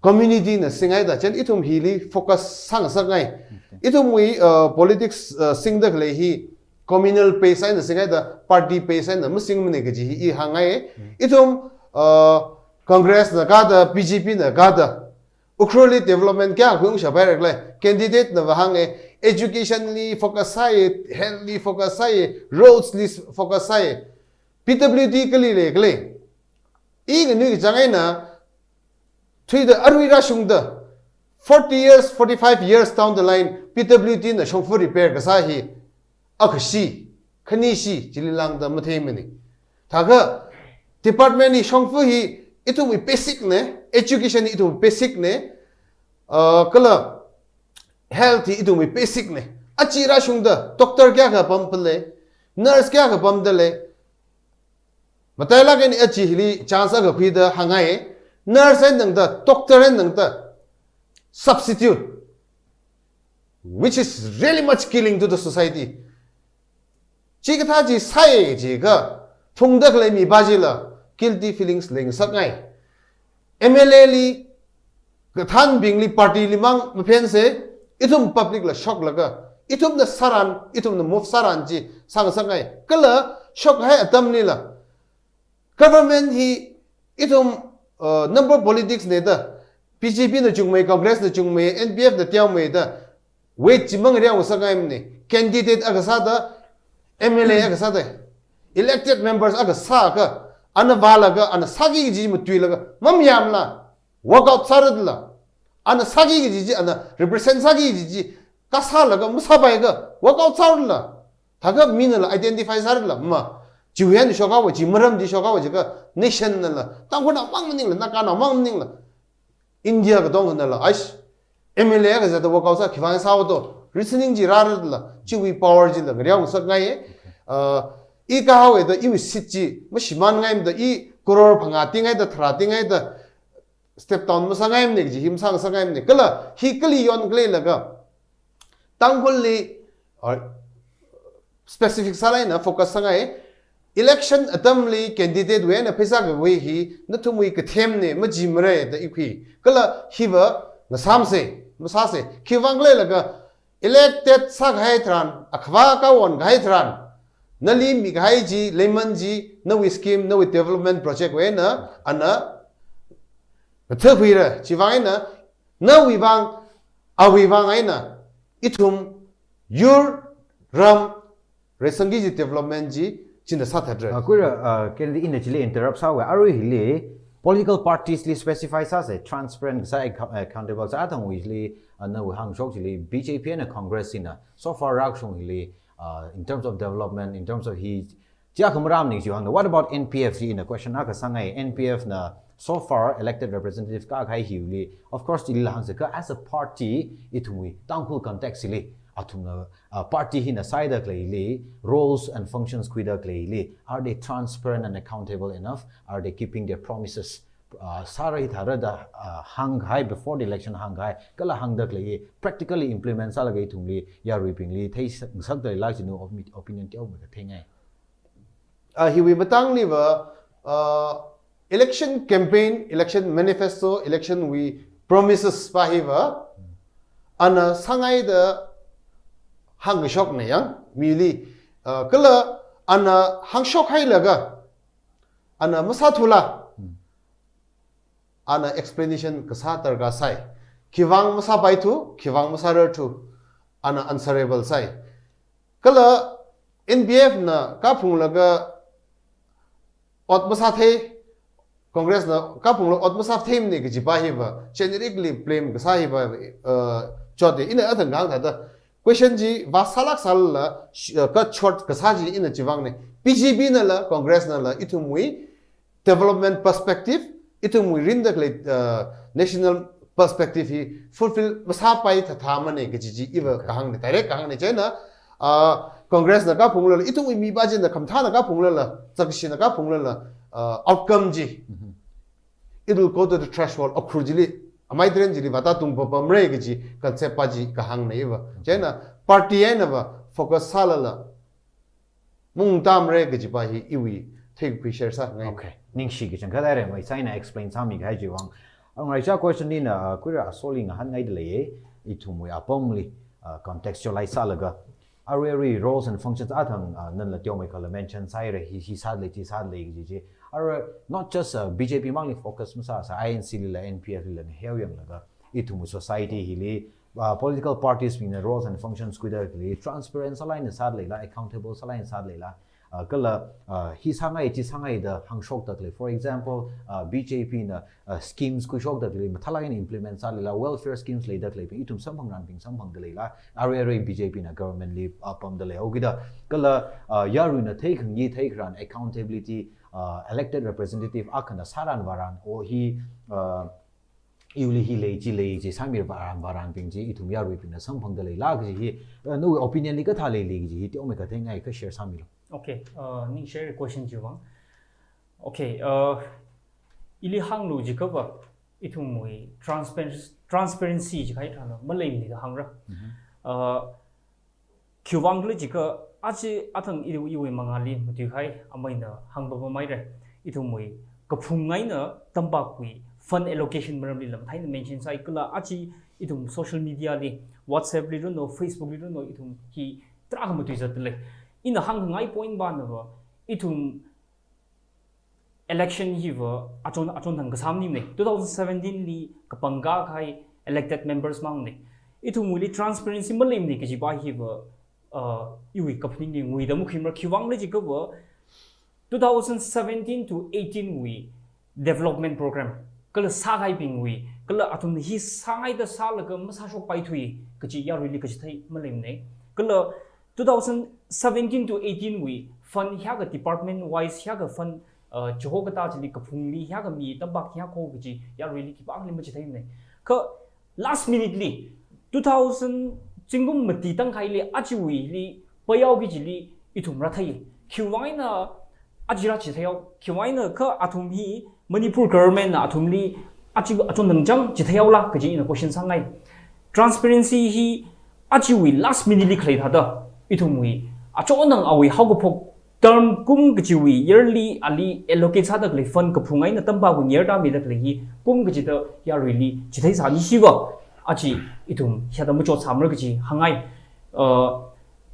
community na singhaida, chieina ithum hili focus sāngasakngai. Okay. Ithumwui, uh, politics, uh, singda khalei hi communal base eina singhaida, party base eina masingmane kaji hi i hāngngai. Mm. Ithum, uh, Congress na kāda, B J P na kāda, Ukhrulli development kayākha ungshaphaira khala, candidate nava hānge, education li focus sāi, health li focus sāi, roads li focus sāi, P W D kali lei khala. I nganui kachang eina, thuida arui rāshungda, forty years, forty-five years down the line, P W D na shongfa repair kasā hi, akhashi, khanishi, chili lāngda matheimane. Thākha, department hi shongfa hi, ithumwui basic ne, education hi ithumwui basic ne, uh, kala health hi ithumwui basic ne. Achi rāshungda, doctor kayākha pamphale, nurse kayākha pamdalei, matailāk eina achi hili chance akha khuida hāngngai, nurse eina tangda, doctor eina tangda, substitute, which is really much killing to the society. Chikathā chi sāi jiakha, phungda khalei mipā chila, guilty feelings leingasakngai. M L A li, kathānbingli party li mang maphense, ithum public la shoklaga, ithumna sāran, ithumna move sāran chi sāngasakngai. Kala shokhai atamlila, government hi ithum, uh, number politics ne da, B J P na chungmei, Congress na chungmei, N P F na teomeida, weight chi mangareongasakngaimane. Candidate akha sāda, M L A akha sāda, elected members akha sākha, ana vālaga, ana sāki kaji matuilaga, mamayāmala, walk out sāradala, ana sāki kaji chi, ana represent sāki kaji chi, kasālaga masāpaikha, walk out sāradala. Thākha minala identify sāradala, ma, chiwui eina shokhaowa, chi maram chi shokhaowa jiakha, nation nala, Tangkhulnao mang maningla, Naganao mang maningla, India katonga nala, aish, M L A akha sāda walk out sā, khivang sāhaoto, reasoning chi rāradala, chiwui power chila ngareongasakngai. Uh, i kahaowa da, iwui seat chi mashimānngaimada, i crore phangā tingngaida, tharā tingngaida, step down masāngaimane kaji hi masāngasakngaimane. Kala hi kali yon khalei laga, Tangkhulli, uh, specific sālāk eina focus sāngai. Election atamli candidate wui eina pheisā kavai hi nathumwui kathemne, majimara da i khui. Kala hiva ngasāmse, masāse. Khivang khalei laga, elected sākahai tharan, akhava kawon kahai tharan, nali mikahai chi, lemon chi, nawui scheme, nawui development project wui eina, ana, ngathākhuira, chivang eina, nawui vang, awui vang eina, ithum, yur, ram, reisangki kaji development chi, china sāthatra. Ah, khuira, ah, kali ina chili interrupt sāhaowa, arui hili, political parties li specify sāse, transparent sā, account-, accountable sā, athang hili, ah, nawui hāngshok chili, B J P eina Congress hina, so far rākashung hili, ah, in terms of development, in terms of hi, chi akha maramne chi hāngda. What about N P F chi ina question akha sāngai. N P F na so far elected representative kākahai hili, of course, chili hāngse kha as a party, ithumwui Tangkhul context hili, athumna, uh, party hina sāda khaleili, roles and functions khuida khaleili, are they transparent and accountable enough? Are they keeping their promises? Uh, sāra hithāra da, uh, hāngkahai before the election hāngkahai, kala hāngda khalei, practically implement sālaga ithumli, yaruibingli, theisak, sakda leilāk chinu opi-, opinion teomeikha theingai. Uh, hiwui matangli va, uh, election campaign, election manifesto, election wui promises pa hi va, ana sāngaida hāngkashokna yang, mili, uh, kala ana hāngshok hailaga, ana masāthula, ana explanation kasā darkar sai. Khivang masāpaithu, khivang masārarthu, ana answerable sai. Kala N P F na kaphunglaga ot masāthei, Congress na kaphunglaga ot masātheimane kajipa hiva, generically blame kasā hiva, uh, chote. Ina athang kahāng thāda, question chi vāsālāk sālala, sh-, uh, cut short kasā chi ina chivangne. B J P nala, Congress nala, ithumwui development perspective, ithumwui rinda khalei, uh, national perspective hi fulfill masāpai thatha mane kaji chi iva kahāngna, direct kahāngna. Chieina, uh, Congress na kaphunglala, ithumwui mi pa china khamathāna kaphunglala, zakshina kaphunglala, uh, outcome chi, it will go to the threshold, Ukhrul chili, amei taren chili vātātung papamra kaji concept pa chi kahāngna iva. Chieina party einava focus sālala, mungtamra kaji pa hi iwui theikakhui share sāngai. Okay. Ningshi kachangkhat haira, mai chieina explain sāmi kahai chiwui vang. Arui ngaraicha question lina, uh, khuira Asoli ngahānngaida leiya, ithumwui apamli, uh, contextualize sālaga. Arui arui roles and functions athang, uh, nanla teomeikhala mention sāhaira, hi, hi sālei, chi sālei kaji chi. Arui not just, uh, B J P mangli focus masāsa, I N C lila, N P F lila, ngaheo yanglaga, ithumwui society hili, uh, political parties bingna roles and functions khuida khalei, transparent sālāk eina sāda leila, accountable sālāk eina sāda leila, uh, kala, uh, hi sāngai, chi sāngai da hāngshokda khalei. For example, uh, B J P na, uh, schemes khuishokda khalei, mathālāk eina implement sāda leila, welfare schemes leida khaleibing, ithum samphangranbing samphangda leila, arui arui B J P na government li, uh, pamda lei. Okida, kala, uh, yaruina theikhangai theikharan accountability, uh, elected representative akhana sāran vāran, o hi, uh, iwuili hi lei, chi lei, chi sāmira vāran, vāranbing chi, ithum yaruibingna samphangda leila kaji hi, uh, nawui opinion li kathā leili kaji hi, teomeikha theingai kha share sāmilu. Okay, uh, ningshi question chiwui vang. Okay, uh, ili hānglu jiakhava, ithumwui transparency, transparency jikahai tharan maleimana da hāngra. Uh, khiwui vang khala jiakha, aja athang iwui, iwui mangāli matuikahai, ameina hāngpapamhaira. Ithumwui kaphung eina tampakwui fund allocation maramlila mathāda mention sāi kala aja ithum social media li, WhatsApp li runo, Facebook li runo, ithum hi tarākha matuizatda lei. Ina hāngngai point panava, ithum election hiva achon, achon thang kasā maningmana. Two thousand seventeen li kapangkā kahai elected members mangmana. Ithumwuili transparency maleimana kaji pa hiva, uh, iwui kaphaningli nguida makhuimara. Khiwui vang khala jiakhava, two thousand seventeen to eighteen wui development program, kala sākahaibingwui, kala athumna hi sāngaida sālaga masāshokpaithui kaji yaruili kachithei maleimana. Kala two thousand seventeen to eighteen wui fund hiyākha department wise hiyākha fund, uh, chiho katā chili kaphungli hiyākha mi tampak hiyākha kaji yaruili khipākhali machitheimana. Kha last minute li, two thousand zingkum mati tangkhaili ajawuili payout kajili ithum rāthei. Khiwui vang eina aja rāchitheihaowa, khiwui vang eina kha athum hi Manipur government na athumli aja achon thang chang chitheihaola kaji ina question sāngai. Transparency hi ajawui last minute li khalei thāda, ithumwui achon thang awui haokaphok term kum kachiwui yearly ali allocate sāda khalei fund kaphung eina tampakwui ngayurda mida khalei hi kum kachida yaruili chitheisāni. Hiva aja ithum hithāda machotsāmara kaji hāngngai. Uh,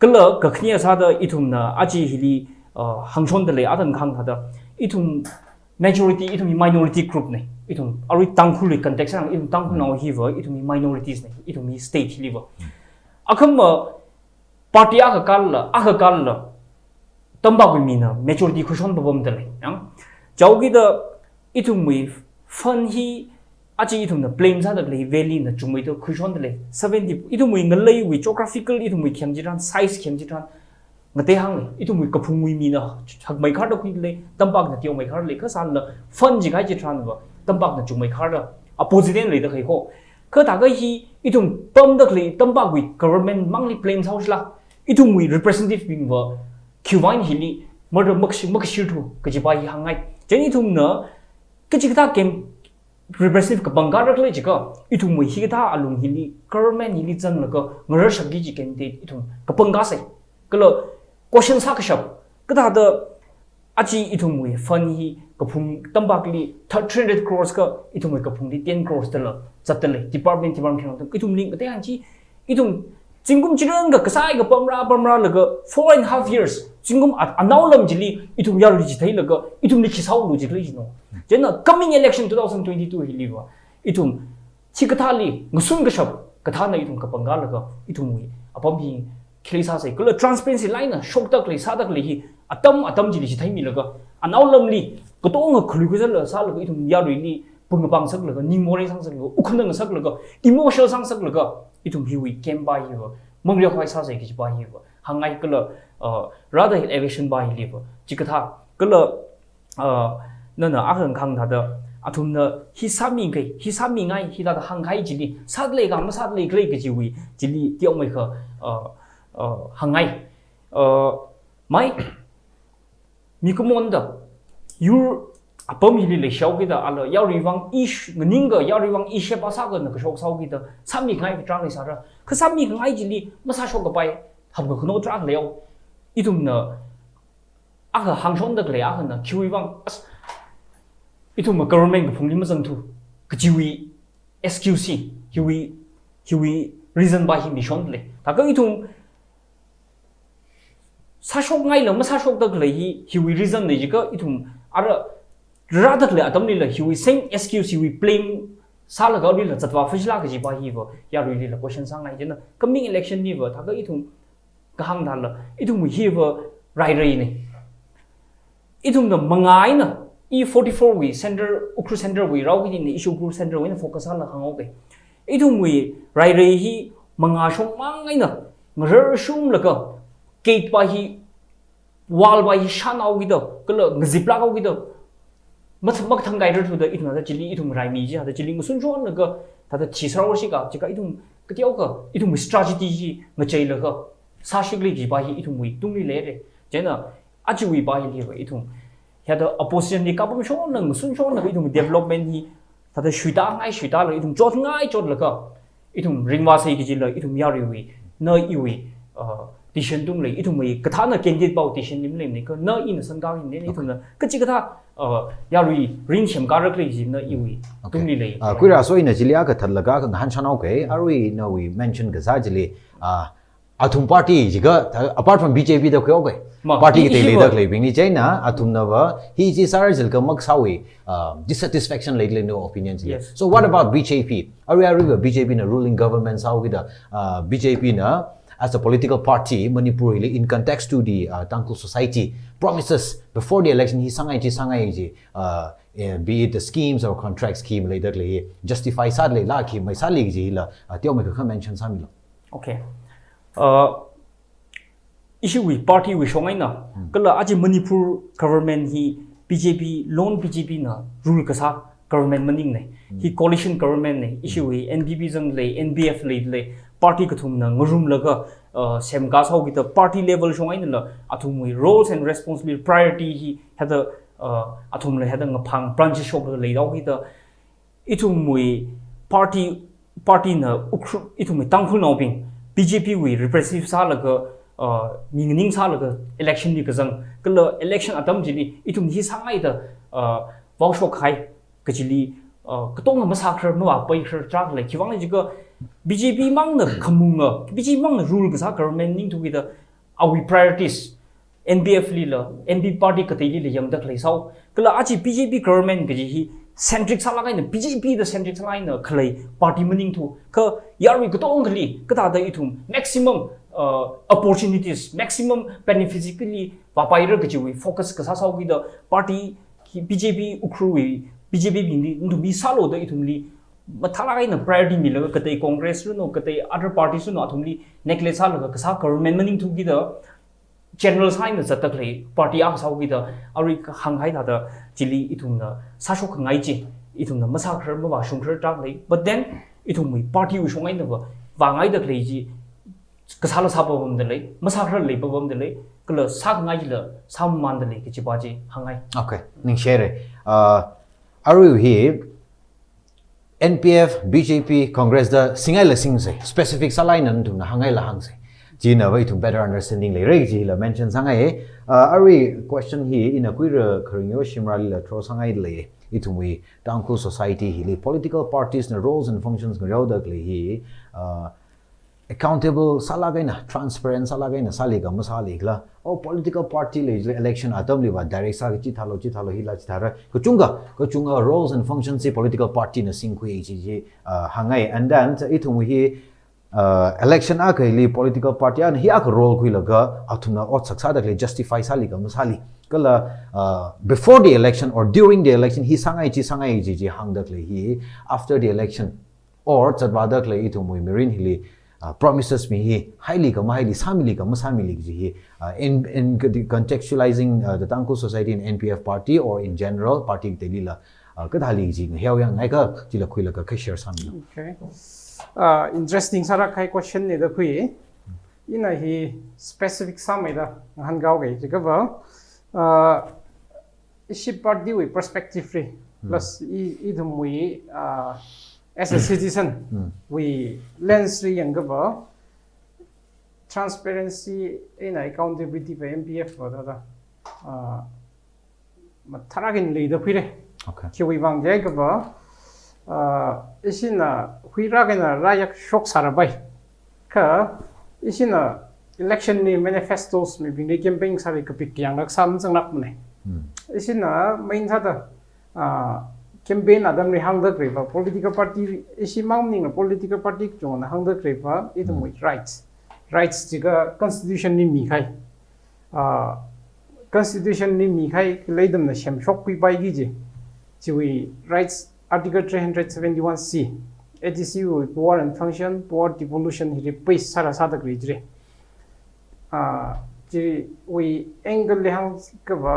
kala kakhane sāda ithumna aja hili, uh, hāngshonda lei atam kahāng thāda, ithum majority, ithum minority group na. Ithum arui Tangkhulwui context eina, ithum Tangkhulnao hiva ithum minorities na, ithum state hiliva. Akhama party akha kālala, akha kālala, tampakwui mina majority khuishon papamda lei. Yang, chaokida ithumwui fund hi aja ithumna blame sāda khalei valley na chungmeida khuishonda lei. Seventy, ithumwui ngaleiwui geographical, ithumwui khayang chitharan, size khayang chitharan, ngatei hānglei, ithumwui kaphungwui mina hakmeikharda khuida lei, tampakna teomeikharda lei, kha sālala fund jikahai chitharanva, tampakna chungmeikharda, opposite eina leida khalei ko. Kha thākha hi, ithum pamda khalei tampakwui government mangli blame sāhaoshila, ithumwui representative bingva khiwui vang hili mara makashi-, makashirthu kaji pa hi hāngngai. Chieina ithumna kachikathā cam-, representative kapangkā rākhala jiakha, ithumwui hikathā alung hili, government hili zanglaga ngararshapki kaji candidate ithum kapangkāsai. Kala question sākashap, kathāda aja ithumwui fund hi kaphung tampakli three hundred crores kha ithumwui kaphungli ten crores dala zatda lei, department, department khayang ithumli ngatei hāng chi, ithum zingkum chitharan ka kasai kapamra, pamralaga four and a half years, zingkum a-, anaolam chili ithum yarui chitheilaga, ithumli khi sāhaolu jikhala jino. Chieina coming election two thousand twenty-two hiliva, ithum chikathāli ngasun kashap kathāna ithum kapangkālaga, ithumwui apam hi khi leisāsai. Kala transparency lāk eina shokda khalei, sāda khalei hi atam atam chili chitheimilaga, anaolamli katonga khalui kazatla sālaga, ithum yaruili pung pangsaklaga, ning morei sangsaklaga, wukkhanang sālaga, emotional sangsaklaga, ithum hiwui cam pa hiva mangriakhavai sāsai kaji pa hiva hāngngai. Kala, uh, rāda election pa hiliva chikathā, kala, uh, nana akha kahāng thāda, athumna hi sāmingai, hi sāmingai, hithāda hāngkahai chili, sāda leika, masāda leikhala kajiwui, chili teomeikha, uh, uh, hāngngai. Uh, mai, mikumonda, yur apam hili leishihaokida, ala yaruiwui vang ish, nganingka yaruiwui vang ish pa sāka na kashok sāhaokida, sāmingai tarākha leisāra. Kha sāmingai chili, masāshok kapai, hapkakhano tarākha leiya. Ithumna, akha hāngshonda khalei akhana, khiwui vang, as, ithumna government kaphungli mazangthu, kajiwui excuse, hiwui, hiwui reason pa hi mishon lei. Thākha ithum sāshokngaila masāshokda khalei hi, hiwui reason lei jiakha ithum ara rāda khalei atamlila hiwui same excuse hiwui blame sālaga aruila zatvā phashila kaji pa hiva, yaruilila question sāngai china, coming election liva, thākha ithum kahāng thāla, ithum hiva rairai nei. Ithumna mangā eina, i forty-four wui center, Ukhrul center wui rao hi nei, ishi Ukhrul center wui eina focus sālaga hānghaoke. Ithumwui rairai hi mangā shongmang eina, ngarar shumlaga, gate pa hi, wall pa hi shānhaokida, kala ngaziplāk haokida, mat-, makathang kairar thuda ithumna thāda chili ithum raimi chi, thāda chili ngasunshonlaga, thāda thi sāra shika, jiakha ithum kateokha, ithum strategy chi ngacheilaga, sāshikli kaji pa hi ithumwui tungli leire. Chieina, ajawui pa hiliva ithum, hithāda opposition li kapam shonna, ngasun shonna, ithum development hi, thāda shuitāngai shuitāla, ithum chotngai chotlaga, ithum ringvāsei kajila, ithum yaruiwui, na iwui, uh, decision tung lei, ithumwui kathāna candidate pao decision lim lem nei, kha na ina sangka hin nei, ithumna, kachikathā, uh, yarui ring semkāra khalei chi na iwui, Okay. tungli lei. Ah, Kuira, so ina chili akha thālaga akha ngahānshonhaoke, arui nawui mention kasā chili, ah, athum party jiakha, apart from B J P da khuihaoke. Ma, Party i-, katei ishi leida va. khaleibingli chieina, athumnava, hi chi sāra jilakha makasāwui, ah, dissatisfaction leida lei no opinion chili. Yes. So what about B J P? Arui aruiva B J P na ruling government sāhaokida, ah, B J P na as a political party, Manipur hili in context to the, ah, Tangkhul society, promises before the election hi sāngai chi, sāngai chi, ah, eh, be it the schemes or contract scheme leida khalei hi, justify sāda leila khi maisāli kajila, ah, teomeikha mention sāmilu. Okay. Uh, ishiwui party wui shong eina, Hmm. kala aja Manipur government hi B J P, lone B J P na rule kasā government maning nei. Hmm. Hi coalition government nei, ishiwui N P P zang lei, N P F lei lei, party kathumna ngarumlaga, uh, semkā sāhaokida party level shong einala, athumwui roles and responsibility priority hi hithāda, uh, athumla hithāda ngaphang branches shokla leihaokida, ithumwui party, party na Ukhrul, ithumwui Tangkhulnaobing, B J P wui repressive sālaga, uh, mi nganing sālaga election li kazang, kala election atam chili, ithum hi sāngaida, uh, vaoshokhai, kajili, uh, katonga masākharar, mavāpaikharar tarākha lei, khiwuivang jiakha B J P mangna khamunga, B J P mangna rule kasā government ningthukida, awui priorities, N P F lila, N P P party kateilila yangda khalei sāhao. Kala aja B J P government kaji hi centric sālāk eina, B J P da centric sālāk eina khalei party maningthu. Kha yarui katongali, kathāda ithum maximum, uh, opportunities, maximum benefits kali vāpaira kajiwui focus kasā sāhaokida party hi B J P Ukhrulwui, B J P bingli, nathumli sālu da ithumli mathālāk eina priority milaga katei Congress runo, katei other parties runo, athumli neglect sālaga kasā government maningthukida, general sāda eina zatda khalei party akha sāhaokida, arui hānghai thāda chili ithumna sāshokngai chi, ithumna masākharar, mavāshungkharar tarākha lei. But then, ithumwui party wui shong einava, vāngaida khalei chi, kasāla sāpapamda lei, masākharar leipapamda lei, kala sākhangai chila sāmamānda lei kaji pa chi hāngngai. Okay, ningshire. Uh, arui hi, N P F, B J P, Congress da singaila singsei, specific sālāk eina nathumna hāngngaila hāngsei. Chinava ithum better understanding leira kajila mention sāngai. Uh, arui question hi ina Kuira Kharingyao Shimralila throw sāngaida lei. Ithumwui Tangkhul society hili political parties na roles and functions ngareoda khalei hi, uh, accountable sālāk eina, transparent sālāk eina sāli kha masālikhala. Oh, political party lei election atamliva direct sāki chithālu, chithālu, hila chithāra. Kachungkha, kachungkha roles and functions chi political party na singkhui chi chi, uh, hāngngai. And then, ithum hi, uh, election akhali political party akhana hi akha role khuilaga, athumna ot sākasāda khalei justify sāli kha masāli. Kala, uh, before the election or during the election hi sāngai chi, sāngai chi chi hāngda khalei hi, after the election, or zatvāda khalei ithumwui mirin hili, uh, promises mi hi, haili kha mahaili, sāmili kha masāmili kaji hi, uh, in, in contextualizing, uh, the Tangkhul society in N P F party or in general party kateilila, Ah, kathāli chi ngaheo yang, ngaikha chila khuilaga kha share sāmilu. Okay. Ah, interesting sāra kahai question ne da khui. Ina hi specific sāmeida ngahānkao ke, jiakha va, ah, ishi party wui perspective li, plus i, ithumwui, ah, as a citizen wui lens li yangakha va, transparency eina accountability va M P F va thāda, ah, matharākha eina leida khuire. Okay. Khiwui vang jiakha va, ah, ishina huirākha eina rāyakshok sāra bai. Kha ishina election li manifestos mibingli campaign sāli kapik yanglak sāmazanglakmane. Ishina main sāda, ah, campaign atamli hāngda khalei va, political party, ishi mang maningla political party kachungana hāngda khalei va, ithumwui rights. Rights jiakha constitution li mikahai. Ah, constitution li mikahai khalei atamna semshok khuipai kaji. Chiwui rights article three hundred seventy-one C, A D C wui power and function, power devolution hi replace sāra sāda khalei jire. Ah, chiwui angle li hāngakha va,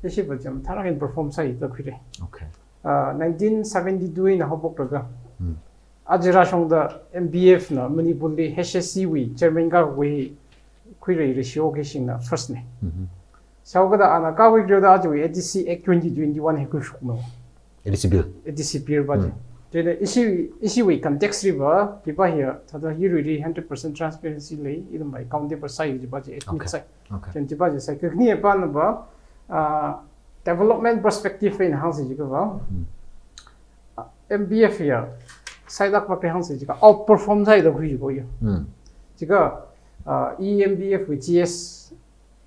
ishi va chāmtharākha eina perform sāi da khuire. Okay. Ah, nineteen seventy-two eina haophoklaga, aja rāshungda M P F na Manipur li H S C wui chairman kakhui, khuirei Rishi Okashing na first ne. Sāhaokada ana kakhui khuida ajawui A D C Act twenty twenty-one hi khuishokna. A D C bill. A D C bill va chi. Chieina ishi, ishiwui context li va, hi va hiya, thāda hiwui li hundred percent transparency lei, ithum va accountable sāi kaji va chi, admit sāi. Okay. Chieina chi va chi sāi. Kakhane pana va, ah, development perspective eina hāngsi jiakha va, ah, M P F ya, sāi dak va hāngsi jiakha outperform sāi da khui ko ya. Jiakha, ah, i M P F wui G S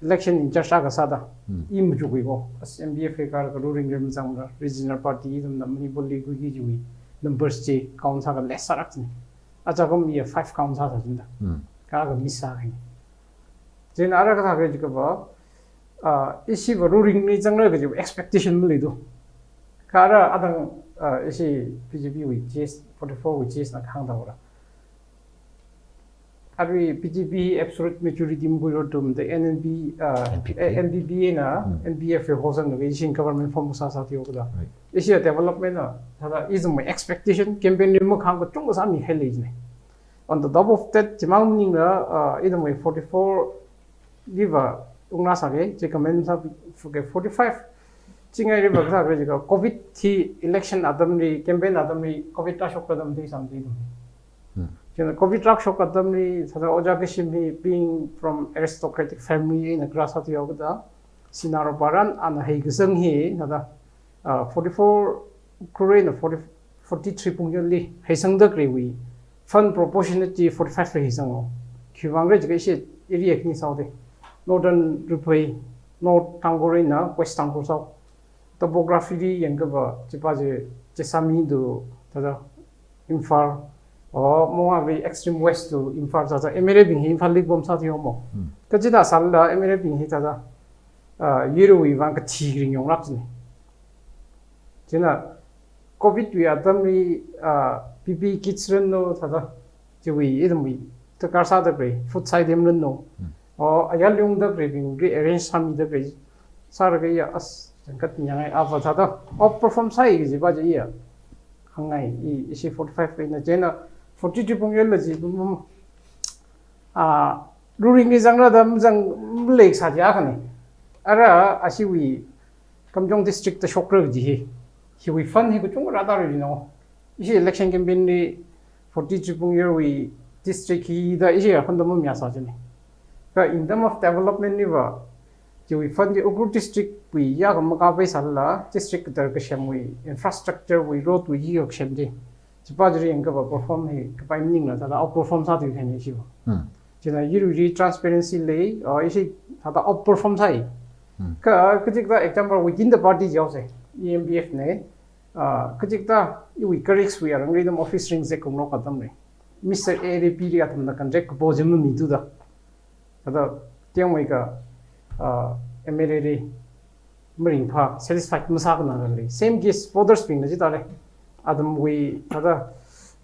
election in charge akha sāda, i machukhui ko. As M P F ka kha ruling rim zangda, regional party ithumna Manipur li khuiki chiwui numbers chi count sākha less sālāk chine. Aja kum ya five count sāsā chida. Kha kha miss sākahai. Chieina ara kathā khalei jiakha va, ah, ishi va ruling li zangra kaji expectation maleithu. Kha ara adang, ah, ishi B J P wui G S, forty-four wui G S na kahāng thāra. Arui B J P absolute majority makhuilu athumda N P P, ah, N P P. Eh, N P P na, N P F hosang na ishi government form sāsā thihaokada. Right. Ishi development na, thāda ithumwui expectation, campaign li makahāng kachungkha sāmihai lei chine. On the top of that, chimang maningla, ah, ithumwui forty-four li va ungra sāke, chi comment sāke forty-five. Chi ngaili va kasā khalei jiakha COVID hi election atamli, campaign atamli, COVID rāshok atamli sāmati. Chieina COVID rāshok atamli, thāda Ojā Kashim hi being from aristocratic family eina kharā sā thihaokada, sinā ropā rān ana heikasang hi, thāda, ah, forty-four crore eina forty, forty-three point eight li heisangda khaleiwui fund proportionately forty-five li heisang lo. Khiwuivang khala jiakha ishi area khani sāhaode. Northern Rupei, North Tangkhul eina West Tangkhul sāhao. Topography li yangakha va, chi va chi, Jessami to, thāda, Imphal, o, mongavei extreme west to Imphal sāsā, M L A bing hi Imphal li pamsā thihaomo. Kachida sālala M L A bing hi thāda, ah, yurwui vang kathi ring yonglāk chine. Chieina COVID wui atamli, ah, P P E kits rānlu thāda, chiwui ithumwui darkar sāda khalei food item rānlu. O, ayar lungda khaleibingli arrange sāmida khalei sālaga ya as, changkat nyangai ava thāda outperform sāi kaji va chi ya. Hāngngai, i, ishi forty-five eina chieina forty-three point eight la chi, mm, ah, ruling li zangra da mazang malei sā jiakhane. Ara ashiwui Kamjong district da shokra kaji hi. Hiwui fund hi kachungkha rāda ri no. Ishi election campaign li forty-three point eight wui district hi da ishi ya fund da mamayā sā chine. Kha in term of development li va, chiwui fund chi Ukhrul district wui ya kha makāpai sālala, district kadar kasemwui, infrastructure wui, road wui hi kasem chi. Chi va chili yangakha va perform hi kapai maningla, thāda outperform sā thihaine ishi va. Chieina yurwuili transparency lei, ah, ishi thāda outperform sāi. Kha, kachida example within the party jihaose, E M P F ne, ah, kachida iwui colleagues wui arang ri atam office ringzek khangarok atamli, Mister A L A P li atamna contract kapo chi mamithuda. Thāda, tiangmei kha, ah, M L A li maringphā, satisfied masākhanā lei. Same case, voters bingna chithālei. Athumwui, thāda,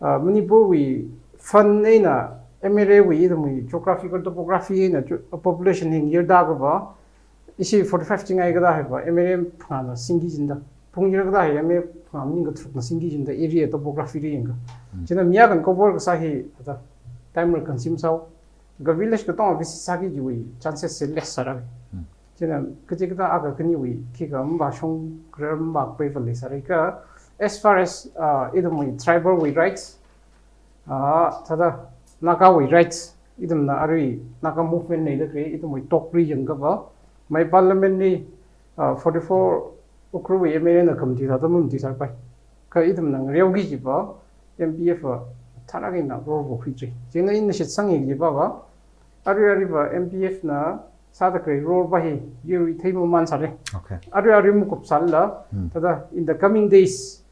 ah, Manipur wui fund eina, M L A wui, athumwui geographical topography eina, population hi ngayurda kha va, ishi forty-five chi ngaikada hi va, M L A phangāna singki chida. phungyar kathā hi M A phungam ning katharukna singki jida area topography li yangakha. Chieina mi akhana cover kasā hi thāda time consume sāhao. Kha village katonga visit sāki chiwui chances se less sāra. Chieina kachikathā akha khaniwui khikha mavāshung kharar mavākapaiva leisāra kha. As far as, uh, ithumwui tribal wui rights, ah, thāda Naga wui rights, ithumna arui Naga movement leida khalei ithumwui talk li yangakha va, mai parliament li, ah, forty-four Ukhrul wui M L A na khamati thāda mamati sāpai. Kha ithumna ngareoki kaji va, M P F va tharākha ina role va khuichai. Chieina ina shitsang kaji va va, arui arui va M P F na sāda khalei role va hi, yuri thei maman sāra. Okay. Arui arui makup sālala, thāda in the coming days,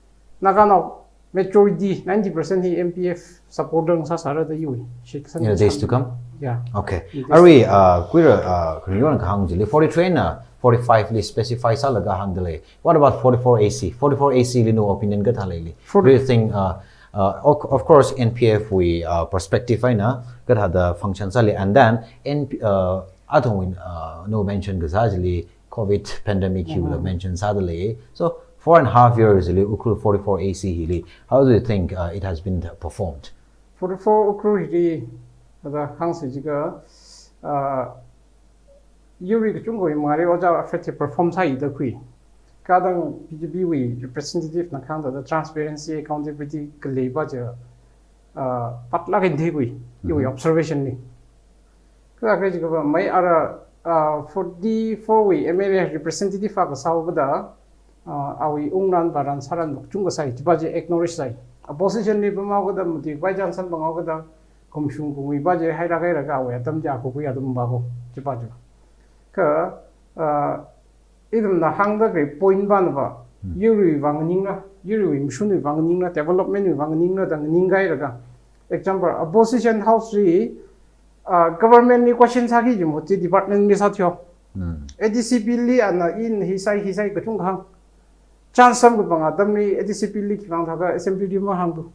Naganao majority ninety percent hi M P F supporter sāsāra da yui. Shitsang. In the days to come? Yeah. Okay. In this Arui, uh, kuira, uh, kharing yon kahāng chili forty-three na forty-five li specify sālaga hāngda lei. What about forty-four A C? Forty-four A C li nawui opinion kathā leili? Forty Do you think, uh, uh, of, of course, N P F wui, uh, perspective eina kathāda function sāli, and then N P, uh, athumwui, uh, nawui mention kasā chili COVID pandemic hiwuila mention sāda lei. So four and a half years li Ukhrul forty-four A C hili, how do you think, uh, it has been performed? Forty-four Ukhrul hili, thāda hāngsa jiakha, uh, yuri kachungkhawui mangāli ojā effective perform sāhaida khui. Kadang B J P wui representative na kahāng thāda transparency, accountability khalei va chi, uh, patlāk eina theikhui, iwui observation li. Kathā khalei jiakha va mai ara, ah, forty-four wui M L A representative akha sāhaoda, ah, awui ungran vāran sāran kachungkha sai, chiva chi acknowledge sai. Opposition li pamhaoda mati vai jansan pamhaoda, kumshung kungwui va chi haira haira kha awui atam chi kukui atam va ko, chiva chi. Kha, ah, ithumna hāngda khalei point va na va, yuri va nganingla, yuri mashunwui va nganingla, development wui va nganingla da nganing kahai laga. Example, opposition house li, ah, government li question sāki kaji mahuti department li sāthuihaowa. A D C P li ana in hi sai, hi sai kachungkha hāng. Chance samkaphang atamli A D C P li khivang thākha assembly li mahānglu.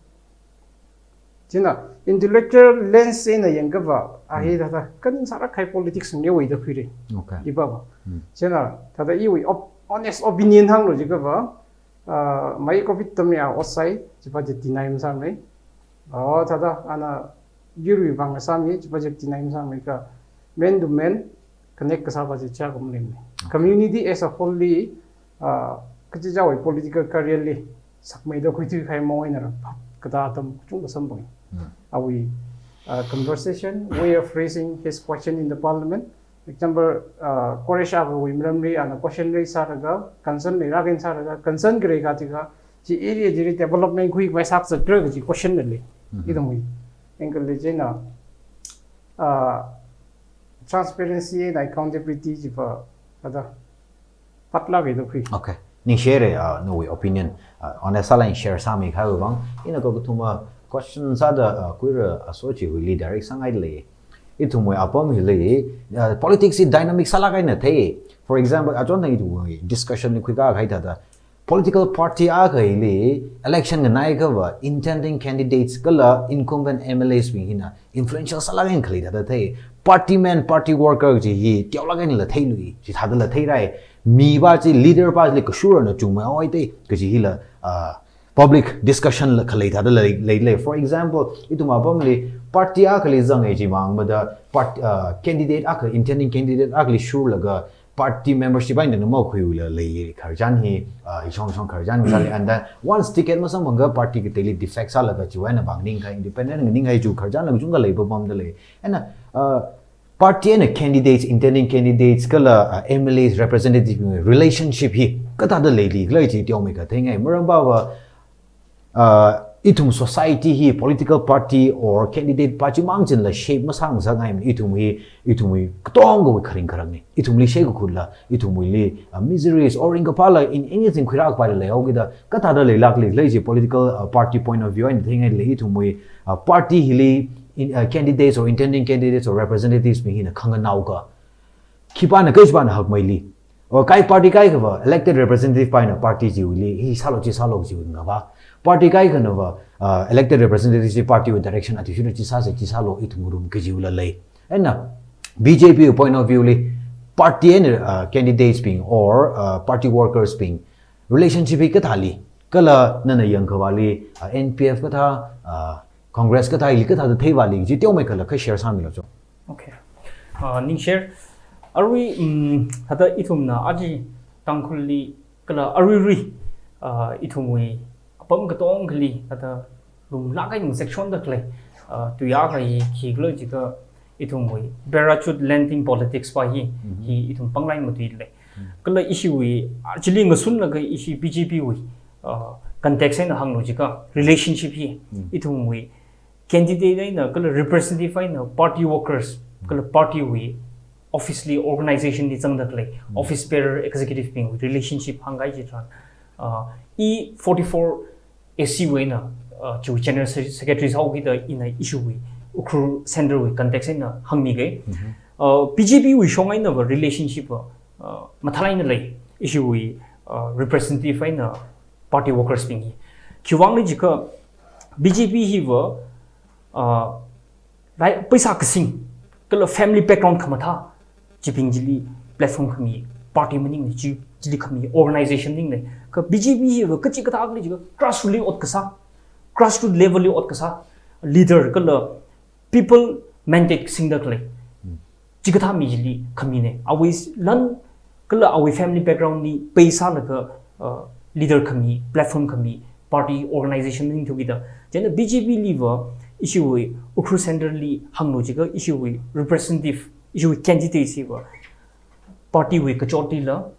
Chieina intellectual lens eina yangakha va, a hi thāda kaning sāra kahai politics neo da khuira. Okay. Iva va. Chieina thāda iwui op-, honest opinion hānglu jiakha va, ah, mai COVID atamli a ot sai, chiva chi deny masāmana. Oh, thāda ana yuri vang sāmi, chiva chi deny masāmana kha man to man connect kasā va chi chākam lem. Okay. Community as a whole li, ah, kachichāwui political career li sakmeida khuithui kahai mong eina ra, kathā atam kachungkha samphang. Awui, uh, conversation, way of raising his question in the parliament. Example, uh, Koresh akhawui maramli ana question raise sālaga, concern leilāk eina sālaga, concern khalei kaji kha, chi area chili development khuikhavai sākazatra kaji question na lei. Ithumwui angle li chieina, uh, transparency and accountability chiva, thāda, patlāk eina khui. Okay. Ningshire, uh, nawui opinion, uh, honest sālāk eina share sāmi kahaiwui vang. Ina kakathuma question sāda, uh, kuira aso chiwuili direct sāngaida lei. Ithumwui apam hili, uh, politics hi dynamic sālāk eina thei. For example, achon thang ithumwui discussion li khuikahai thāda, political party akhali election nganaiakha va intending candidates kala incumbent M L As bing hina influential sālāk eina khalei thāda thei. Party man, party worker kaji hi teolāk einala theilui, chithādala theirai. Mi va chi, leader va chili kashurna chungmei oi thei, kaji hila, ah, public discussion la khalei thāda lei, lei, lei. For example, ithum apamli party akhali zanghai chi mangmada part-, ah, candidate akha, intending candidate akhali shurlaga party membership eina na makhuiula lei khararchan hi, ah, ishong shong khararchan sāli. And then once ticket masamphangakha party kateili defect sālaga chiwui eina vang nganinghai, independent nganinghai chi khararchan lang chungkha lei papamda lei. And, uh, party eina candidates, intending candidates kala, uh, M L As representative relationship hi kathāda leili khala chi teomeikha theingai. Maram va va, uh, ithum society hi political party or candidate va chimang chila shape masāngasakngai. Ithum hi, ithumwui katongawui kharing kharakna. Ithumli shei kakhutla, ithumwuili, uh, miseries or ringkaphāla in anything khuirākaphaila leihaokida, kathāda leilākli khala chi political, uh, party point of view eina theingai lei. Ithumwui, uh, party hili in, uh, candidates or intending candidates or representatives bing hina khanganaokha, khipāna kachipāna hakmeili. Or kai party kaikha va elected representative va eina party chiwuili hi sālu chi sālu chiwui ngava. Party kaikhana va, uh, elected representative chi party wui direction athishurda chi sāsa chi sālu ithum ngarum kajiwuila lei. Eina B J P point of view li party eina, uh, candidates bing or, uh, party workers bing Relationship hi kathāli, kala nana yangkhavāli, uh, N P F kathā, uh, Congress kathāli kathāda theivāli, chi teomeikha kha share sāmilu cho. Okay. Uh, ningshare. Arui, um, hithāda ithumna aja Tangkhulli kala aruirui, uh, ithumwui apam katongali hithāda lumlak eina section da khalei, uh, tuiya kaji khikhala jiakha ithumwui parachute landing politics pa hi, Mhm. hi ithum pānglāk eina matuilei. Mhm. Kala ishiwui, actually ngasunlaga ishi B J P wui, uh, context eina hānglu jiakha relationship hi, Mhm. ithumwui candidate eina, kala representative eina party workers, kala party wui office li, organization li zangda khalei, Mm. office bearer executive bingwui relationship hāngkahai chitharan, uh, E forty-four A C wui eina, uh, chi general se-, secretary sāhaokida ina ishiwui Ukhrul Central wui context eina hāngmige. Mhm. Uh, B J P wui shong einava relationship va, uh, mathālāk eina lei, ishiwui, uh, representative eina party workers bing hi. Khiwuivang jiakha B J P hiva, uh, lai, paisa kasing, kala family background khamathā, chibing chili platform khami, party maningmana chi, chili khami, organization maningmana. Kha B J P hiva kachikathāli jiakha grassroot li ot kasā, grassroot level li ot kasā, leader kala people mandate singda khalei. Hmm. Chikathā mi chili khamina. Awui lan kala awui family background li base sālaga, uh, leader khami, platform khami, party organization maningthu kida. Chieina B J P liva ishiwui Ukhrul Central li hānglu jiakha ishiwui representative, ishiwui candidate hiva party wui kachotlila,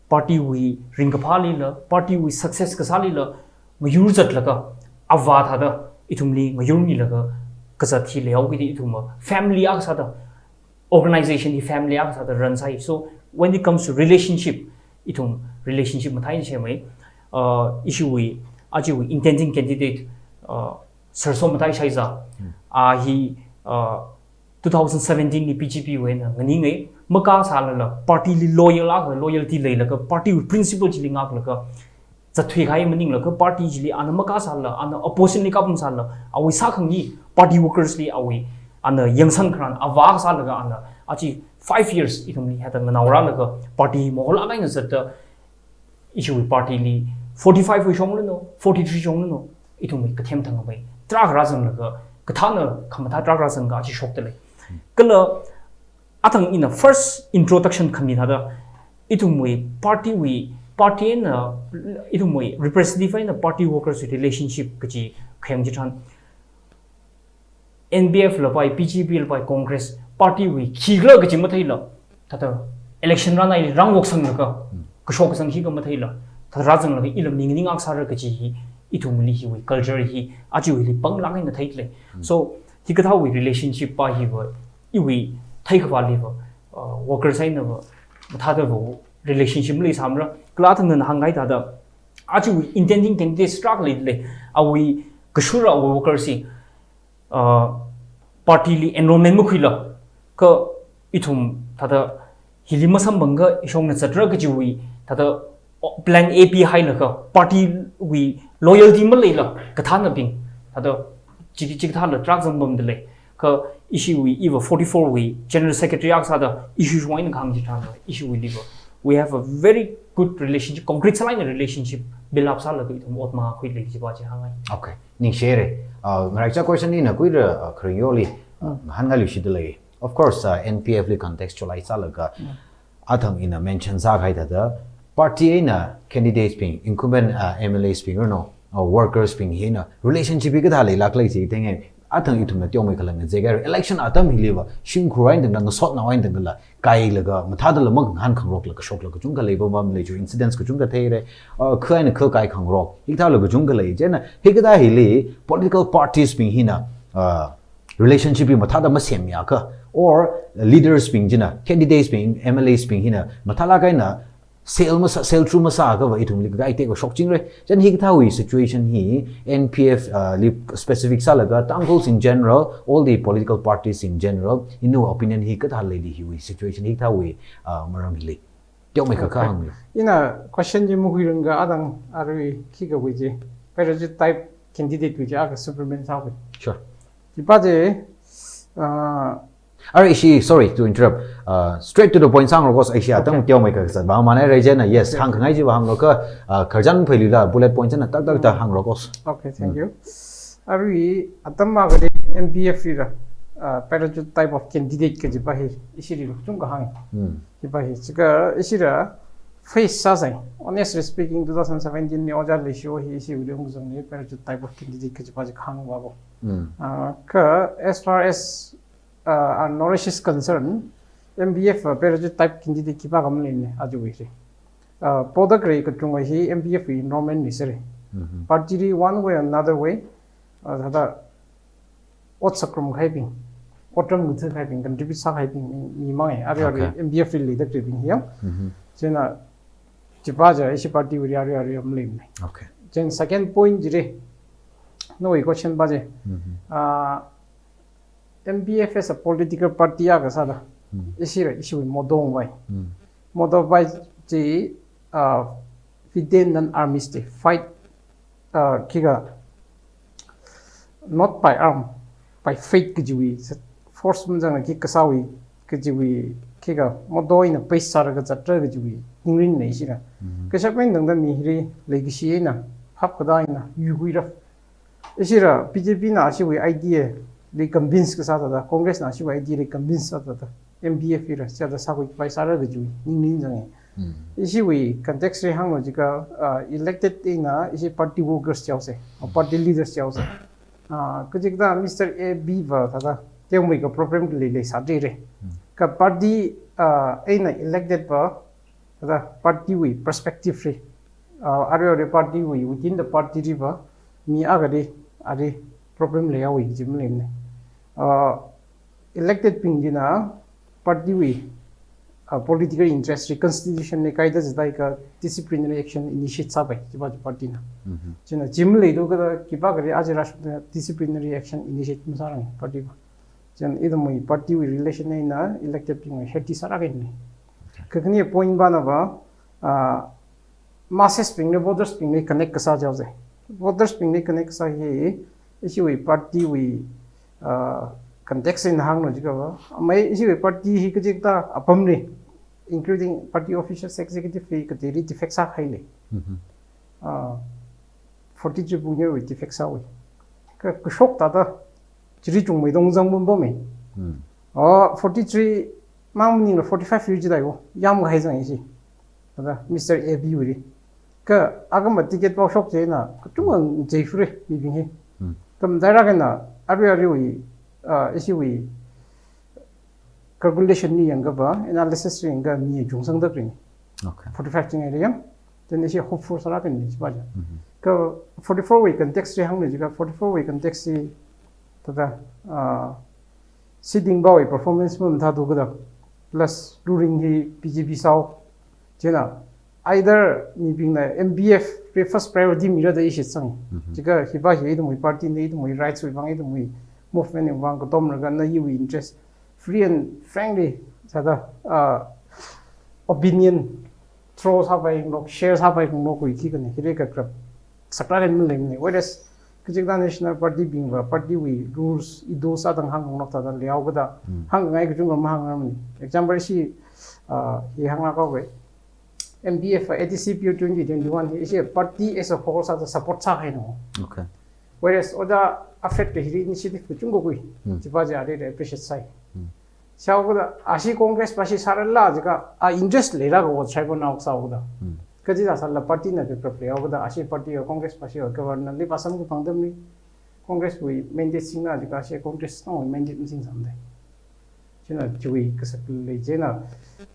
party wui ringkaphālila, party wui success kasālila, ngayur zatlaga, avā thāda, ithumli ngayurmilaga, kazat hi leihaokida ithum family akha sāda, organization hi family akha sāda run sāi. So when it comes to relationship, ithum relationship mathālāk eina semai, uh, ishiwui, ajawui intending candidate, uh, Sir Sommatai Shaiza, Hmm. a hi, uh, two thousand seventeen li B J P wui eina nganingai, makasālala, party li loyal akha, loyalty leilaga, party wui principle chili ngaklaga, zatthuikahai maningla, kha party chili ana makasāla, ana opposition li kapam sāla, awui sākhangai, party workers li awui, ana yangsang kharan, avā sālaga ana, aja five years ithumli hithāda nganaorālaga, party maholak eina zatda, ishiwui party li forty-five wui shonglu no, forty-three shonglu no, ithumwui kathem thangkhamei tarākha rāzanglaga, kathāna khamathā tarākha rāzanglaga aja shokdalei. Kala athang ina first introduction khami thāda, ithumwui party wui, party eina, ithumwui representative eina party workers wui relationship kaji khayang chitharan, N P F lapai, B J P lapai, Congress party wui khikhala kaji matheila, thāda election rāngaili rāngvoksanglaga, Hmm. kashok kasang khikha matheila, thāda rāzanglaga ila mi nganingak sāra kaji hi, ithumli hiwui culture hi, ajawuili pānglāk eina theilei. Hmm. So, hikathāwui relationship pa hiva, iwui theikhavāliva, uh, workers einava, mathādava relationship maleisāmara, kala athang nana hāngkahai thāda, ajawui intending candidates tarākha leilei, awui kashura awui workers hi, uh, party li enrollment makhuila, kha ithum thāda hili masamphangakha ishongna zatra kajiwui, thāda plan A B hailaga, party wui loyalty maleila, kathānabing, thāda chi, chikathāla tarākha zangpamdalei. Kha ishiwui, iva forty-four wui general secretary akha sāda, ishi shong eina kahāng chitharan, ishiwuiliva, we have a very good relationship, concrete sālāk eina relationship build up sālaga ithum ot makhuilei kaji pa chi hāngngai. Okay, ningshire. Uh, ngaraicha question ina kuira, uh, kharingyoli, uh, Mm. ngahānngailuishidalei. Of course, uh, N P F li contextualize sālaga, Mm. athang ina mention sākahai thāda, party eina candidates bing, incumbent, uh, M L As bing, you know, uh, workers bing hina relationship hi kathā leilāklei chi theingai, athang ithumna teomeikha ngazekahai election atam hiliva, shimkhur eina tangda, ngasotnao eina tangdala, kailaga, mathādala mangahānkhangarokla, kashoklaga kachungkha leipam pamlei, chu incidents kachungkha theira, uh, kha eina kha kaikhangarok, hikathāla kachungkha lei, chieina, hikathā hili, political parties bing hina, uh, relationship hi mathāda masemmiakha, or leaders bing china, candidates bing, M L As bing hina, mathālāk eina, sale masā, sale through masāakhava ithumli kakaitei kashok chingra. Chieina hikathāwui situation hi N P F, uh, li specific sālaga Tangkhuls in general, all the political parties in general, ina opinion hi kathā leili hiwui situation hikathāwui, uh, maram hili. Teomeikha Okay. kahānglu. Ina question chi makhuirangakha athang arui khikha wui chi. Parachute type candidate wui chi akha supplement sāwui. Sure. Chi pa chi, uh, Arui ishi, sorry to interrupt, uh, straight to the point sāngarok kos, ishi atam teomeikha kazat vang mana rai chieina, yes, hāngkhangai chiva hāngrok kha, uh, khararchan pheiluila bullet point chieina tak tak tak hāngarok kos. Okay, thank you. Arui atam akhali M P F lila, uh, parachute type of candidate kajiva hi ishili lukchungkha hānga. Hmm. Hiva hi, chika ishila face sāsai. Honestly speaking, two thousand seventeen li ojā Leishiho hi ishiwuili ungzangli parachute type of candidate kajiva chi hāngvako. Hmm. Uh, kha as far as, uh, our knowledge is concerned, M P F, uh, parachute type candidate khipākha maleimana ajawui hi. Uh, poda khalei kachungkha hi M P F wui enrollment li sāra. Mhm. Party li one way or another way, uh, thāda ot sākrum kahaibing, otram ngathā kahaibing, contribute sākahaibing mi, mimang e, arui arui Okay. M P F li leida khaleibing hi yang. Mhm. Chieina chiva chi ishi party wuili arui arui maleimana. Okay. Then second point chili, nawui question va chi. Mhm. Ah, M P F as a political party akha sāda. Hmm. Ishila, ishiwui motto vai. Hmm. Motto vai chi, ah, we then non-arms state, fight, ah, khikha, not by arm, by faith kajiwui, force mazangla khi kasāwui, kajiwui, khikha, motto eina base sālaga zatra kajiwui, ningrin lei ishila. Mhm. Kashap eina tangda mi hili, leikashi eina, phap kathā eina, yuikhuira. Ishila, B J P na ashiwui idea li convince kasā thāda, Congress na ashiwui idea li convince sā thāda, M P F lila, sāda sākhuipai sāra kajiwui, ningrin zanga. Hmm. Ishiwui context li hānglo jiakha, uh, elected eina ishi party workers chaose, or party leaders chaose. Uh, kachikathā Mister A B va thāda, teomeikha problem khalei leisāda leira. Hmm. Kha party, uh, eina elected va, thāda party wui perspective li, uh, arui arui party wui, within the party liva, mi akhali, ali problem leihaowa kaji maleimana. Uh, elected bing china party wui, uh, political interest li constitution li kaida zidai kha disciplinary action initiate sāpai, chiva chi party na. Mhm. Chieina chi maleido kha khipākhali aja rashna disciplinary action initiate masāranga party va. Chieina ithumwui party wui relation eina elected bingwui healthy sāra kahaina. Kakhane point vana va, ah, masses bingli, voters bingli connect kasā chaose. Voters bingli connect kasā hi, ishiwui party wui, ah, context eina hānglo jiakha va. Amei ishiwui party hi kachikathā apamli, including party officials, executive li kateili defect sākahaili. Mhm. Ah, forty-three punya wui defect sāhaowa. Kha, kashok thāda, chili chungmeida zangpam pammi. Hmm. Oh, forty-three mang maningla forty-five li jidai wo, yamkahai zanga ishi. Thāda, Mister A B wuili. Kha, agama ticket pao shok chieina, kachungkha ngachei fure, mibing hi. Hmm. Kha matailāk eina, arui aruiwui, ah, ishiwui, calculation li yangakha va, analysis li yangakha mi chungsangda khalei. Okay. Forty-five ching ai yang, then ishi hopeful sāra kahaina chiva chi. Mhm. Kha forty-four wui context li hānglo jiakha, forty-four wui context li thāda, ah, sitting va wui performance mamathāthu kha thāda, plus ruling hi B J P sāo, chieina either mibingna M P F li first priority mira da ishi zanga. Mhm. Jiakha hiva hi ithumwui party na, ithumwui rights wui vang, ithumwui movement wui vang katomlaga na iwui interest, free and frankly, thāda, uh, opinion throw sāpai ngarok, share sāpai ngarokwui khikha na, hili kha grab sākra kan maleimana. Whereas, kachikathā national party bing va, party wui rules, ido sāda hāngngarok thāda leihaowa kha thāda, Hmm. hāngngai kachungkha mahāngngarmana. Example ishi, uh, hi hānglāk haowa. M P F A D C P twenty twenty-one hi ishi party as a whole sāda support sākahaina. Okay. Whereas ojā Alfred li hili initiative kachungkha khui, Hmm. chiva chi ali appreciate sāi. Hmm. Sāhaowa kha thāda, ashi Congress va shi sārala jiakha, a interest leilāka wo tribal nao sāhaowa kha thāda. Hmm. Kaji thāda sālala party na kha grab leihaowa kha thāda, ashi party va Congress va shi va government li va samkaphang atamli, Congress wui mandate singna jiakha ashi Congress nawui mandate masingsamda. Chieina chiwui kasak lei chieina,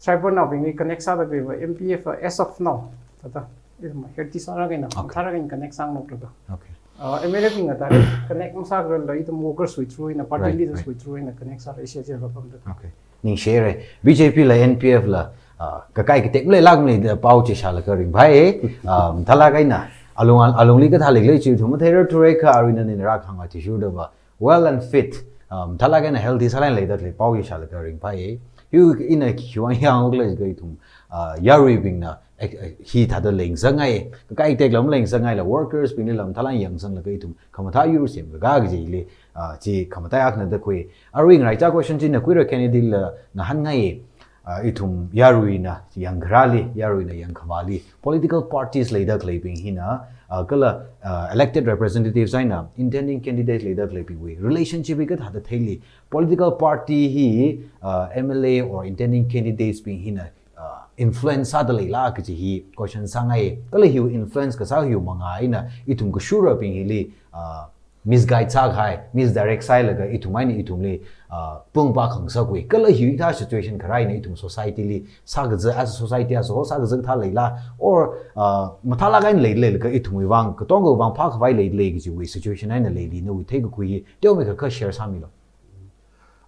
tribal naobingli connect sāda khalei va M P F as of now, thāda, ithum healthy sāra kahaina, Okay. thāra kahaina connect sāngarok thāda. Okay. Uh, M L A bingna thāda connect masākhararla ithum workers wui through eina, party Right, leaders right. wui through eina connect sāra ishi chila pamda. Okay. Ningshire. B J P la N P F la, ah, kakai katek maleilākmana da pao chi shālaga ringphai. Um, thālāk eina, alung, alungli kathā leikalei chi ithum matheira thura kha arui nana rākhang athishurda va, well and fit, um, thālāk eina healthy sālāk eina leida khalei pao chi shālaga ringphai. Hi ina khiwui vang hāngkhala jiakha ithum, ah, yaruibingna ek- ek- hi thāda lengsāngai, kakai teklam lengsāngaila workers bingli lam thalan yangsanglaga ithum khamathā yur semkakā kajili, ah, chi khamathā akhana da khui. Arui ngaraicha question china khuira Kennedy la ngahānngai, ah, ithum yaruina yangkharāli, yaruina yangkhavāli, political parties leida khaleibing hina, ah, kala, ah, elected representatives eina intending candidates leida khaleibingwui relationship hi kathāda theili, political party hi, ah, M L A or intending candidates bing hina, ah, influence sāda leila kaji hi question sāngai. Kala hiwui influence kasā hiwui mangā eina ithum kashurabing hili, ah, misguide sākahai, misdirect sāhailaga ithum eina ithumli, ah, pungpa khangasakwui. Kala hi hikathā situation kharā eina ithum society li sākaza, as a society as a whole sākaza kathā leila, or, ah, mathālāk eina lei leilaga ithumwui vang, katongawui vang phākhavai lei lei kajiwui situation eina leili nawui theikakhui hi teomeikha kha share sāmilu.